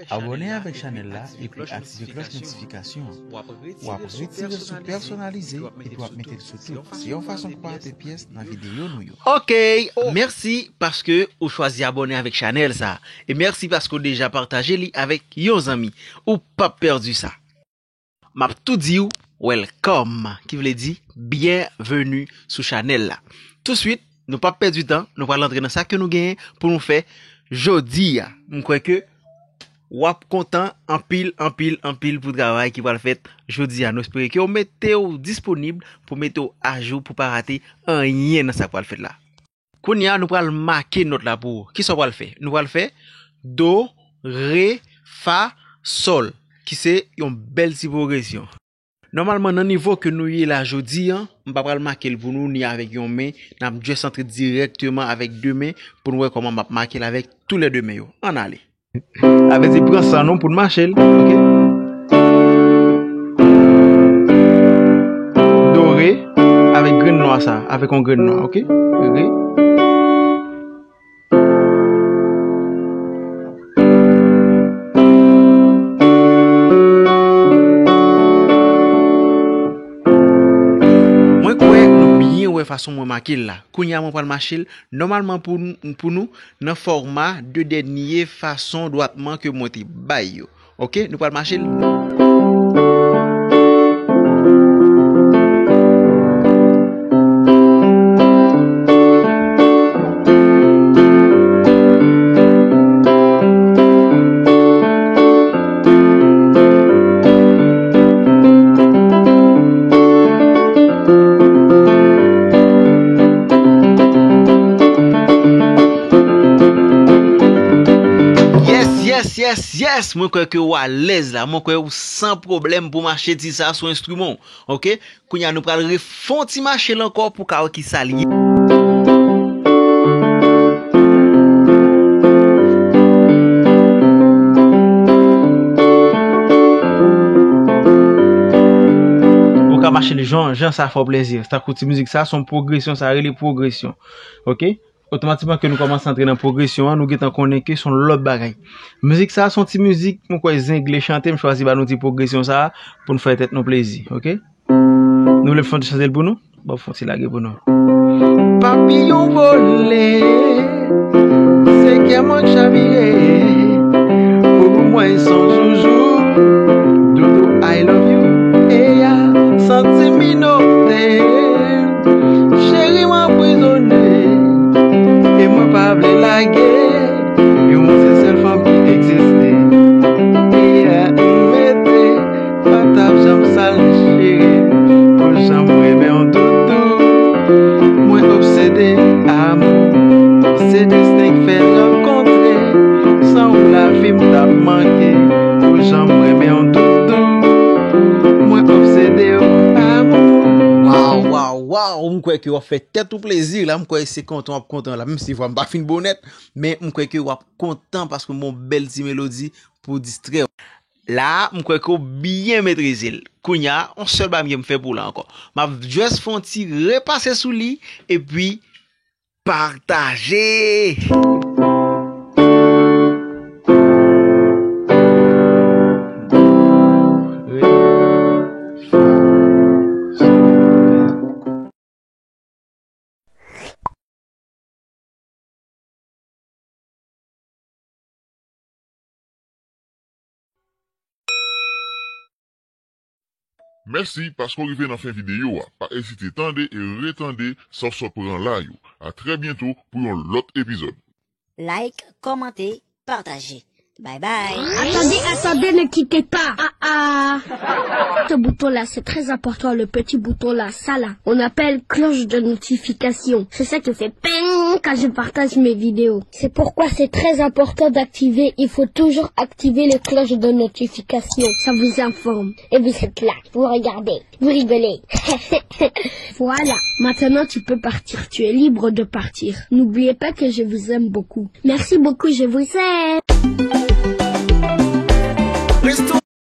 Abòne avèk chanèl la epi aktive klòch notifikasyon an. W ap retire sou pèsonalize epi w ap mete l sou tout. Se yon fason pou pa rate pyès nan videyo nou yo. Ok, mèsi paske ou chwazi abòne avèk chanèl sa. E mèsi paske ou deja pataje li avèk yon zanmi. Ou p ap pèdi sa. M ap tou di w welcome, ki vle di byenveni sou chanèl la. Touswit, nou p ap pèdi tan, nou pral antre nan sa ke nou genyen pou nou fè jodi a. M kwè ke w ap kontan anpil, anpil, anpil pou travay ki pral fèt jodi a. Nou espere ke w mete w disponib pou mete w ajou pou pa rate anyen nan sa k pral fèt la. Kounye a, nou pral make nòt la pou ou. Kisa w pral fè? Nou pral fè do, re, fa, sòl. ki se yon bèl ti pwogresyon. Nòmalman, nan nivo ke nou ye la jodi a, m pa pral make l pou nou ni avèk yon men, n ap just antre dirèkteman avèk de men pou n wè kòman m ap make l avèk toulède men yo. Ann ale. Sa vle di pran san nou pou n mache l, oke? Do, re, avèk grenn nwa sa, avèk yon grenn nwa, oke? Re. Mwen kwè nou byen wè fason mwen make l la. Kounye a mwen pral mache l nòmalman pou, n- pou nou nan fòma de dènye fason dwatman ke mwen te bay yo. Oke, nou pral mache l. Yes, yes, yes, yes! Mwen kwè ke w alèz la. Mwen kwè ou san pwoblèm pou mache ti sa sou enstriman w. Oke? Kounye a, nou pral refè yon ti mache l ankò pou w ka wè ki sa l ye. Ou ka mache l jan, jan sa fè w plezi. Tankou ti mizik sa, se yon pwogresyon, sa rele pwogresyon. Oke? Otomatikman ke nou kòmanse antre nan pwogresyon an, nou gentan konnen ke se yon lòt bagay. Mizik sa a se yon ti mizik, mwen kwè Zengle chante, m chwazi ba nou ti pwogresyon sa a pou n fè tèt nou plezi, oke? Nou vle fè yon ti chante l pou nou? Bon, fè yon ti lage pou nou. Papiyon vole, se kè mwen k chavire. Pou mwen se yon joujou. Doudou, I love you. Eya, santi m inote. Cheri, m anprizone. E mwen pa vle lage. E ou se sèl fanm ki egziste. Eya, m mete. Pa t ap janm sal cheri, pou jan m renmen w doudou. Mwen obsede amou, se desten k fè n rankontre. San ou lavi m t ap manke, pou jan m renmen w doudou. Mwen obsede w amou. Waw, waw, waw, m kwè ke w ap fè tèt ou plezi la, m kwè se kontan w ap kontan la, menm si vwa m pa fin bon nèt, men m kwè ke w ap kontan paske m ba w yon bèl ti melodi pou distrè w. La, m kwè ke w byen metrize l. Kounye a, yon sèl bagay m fè pou w la ankò. M ap just fè yon ti repase sou li, epi pataje! Mèsi paske w rive nan fen videyo a. Pa ezite tande e retande sa w sot pran la yo. A trè byento pou yon lòt epizòd. Like, kòmante, pataje. Bye bye. Attendez, attendez, ne quittez pas. Ah ah. Ce bouton-là, c'est très important, le petit bouton-là, ça là. On appelle cloche de notification. C'est ça qui fait ping quand je partage mes vidéos. C'est pourquoi c'est très important d'activer, il faut toujours activer les cloches de notification. Ça vous informe. Et vous êtes là, vous regardez. Vous rigolez. Voilà, maintenant tu peux partir. Tu es libre de partir. N'oubliez pas que je vous aime beaucoup. Merci beaucoup, je vous aime.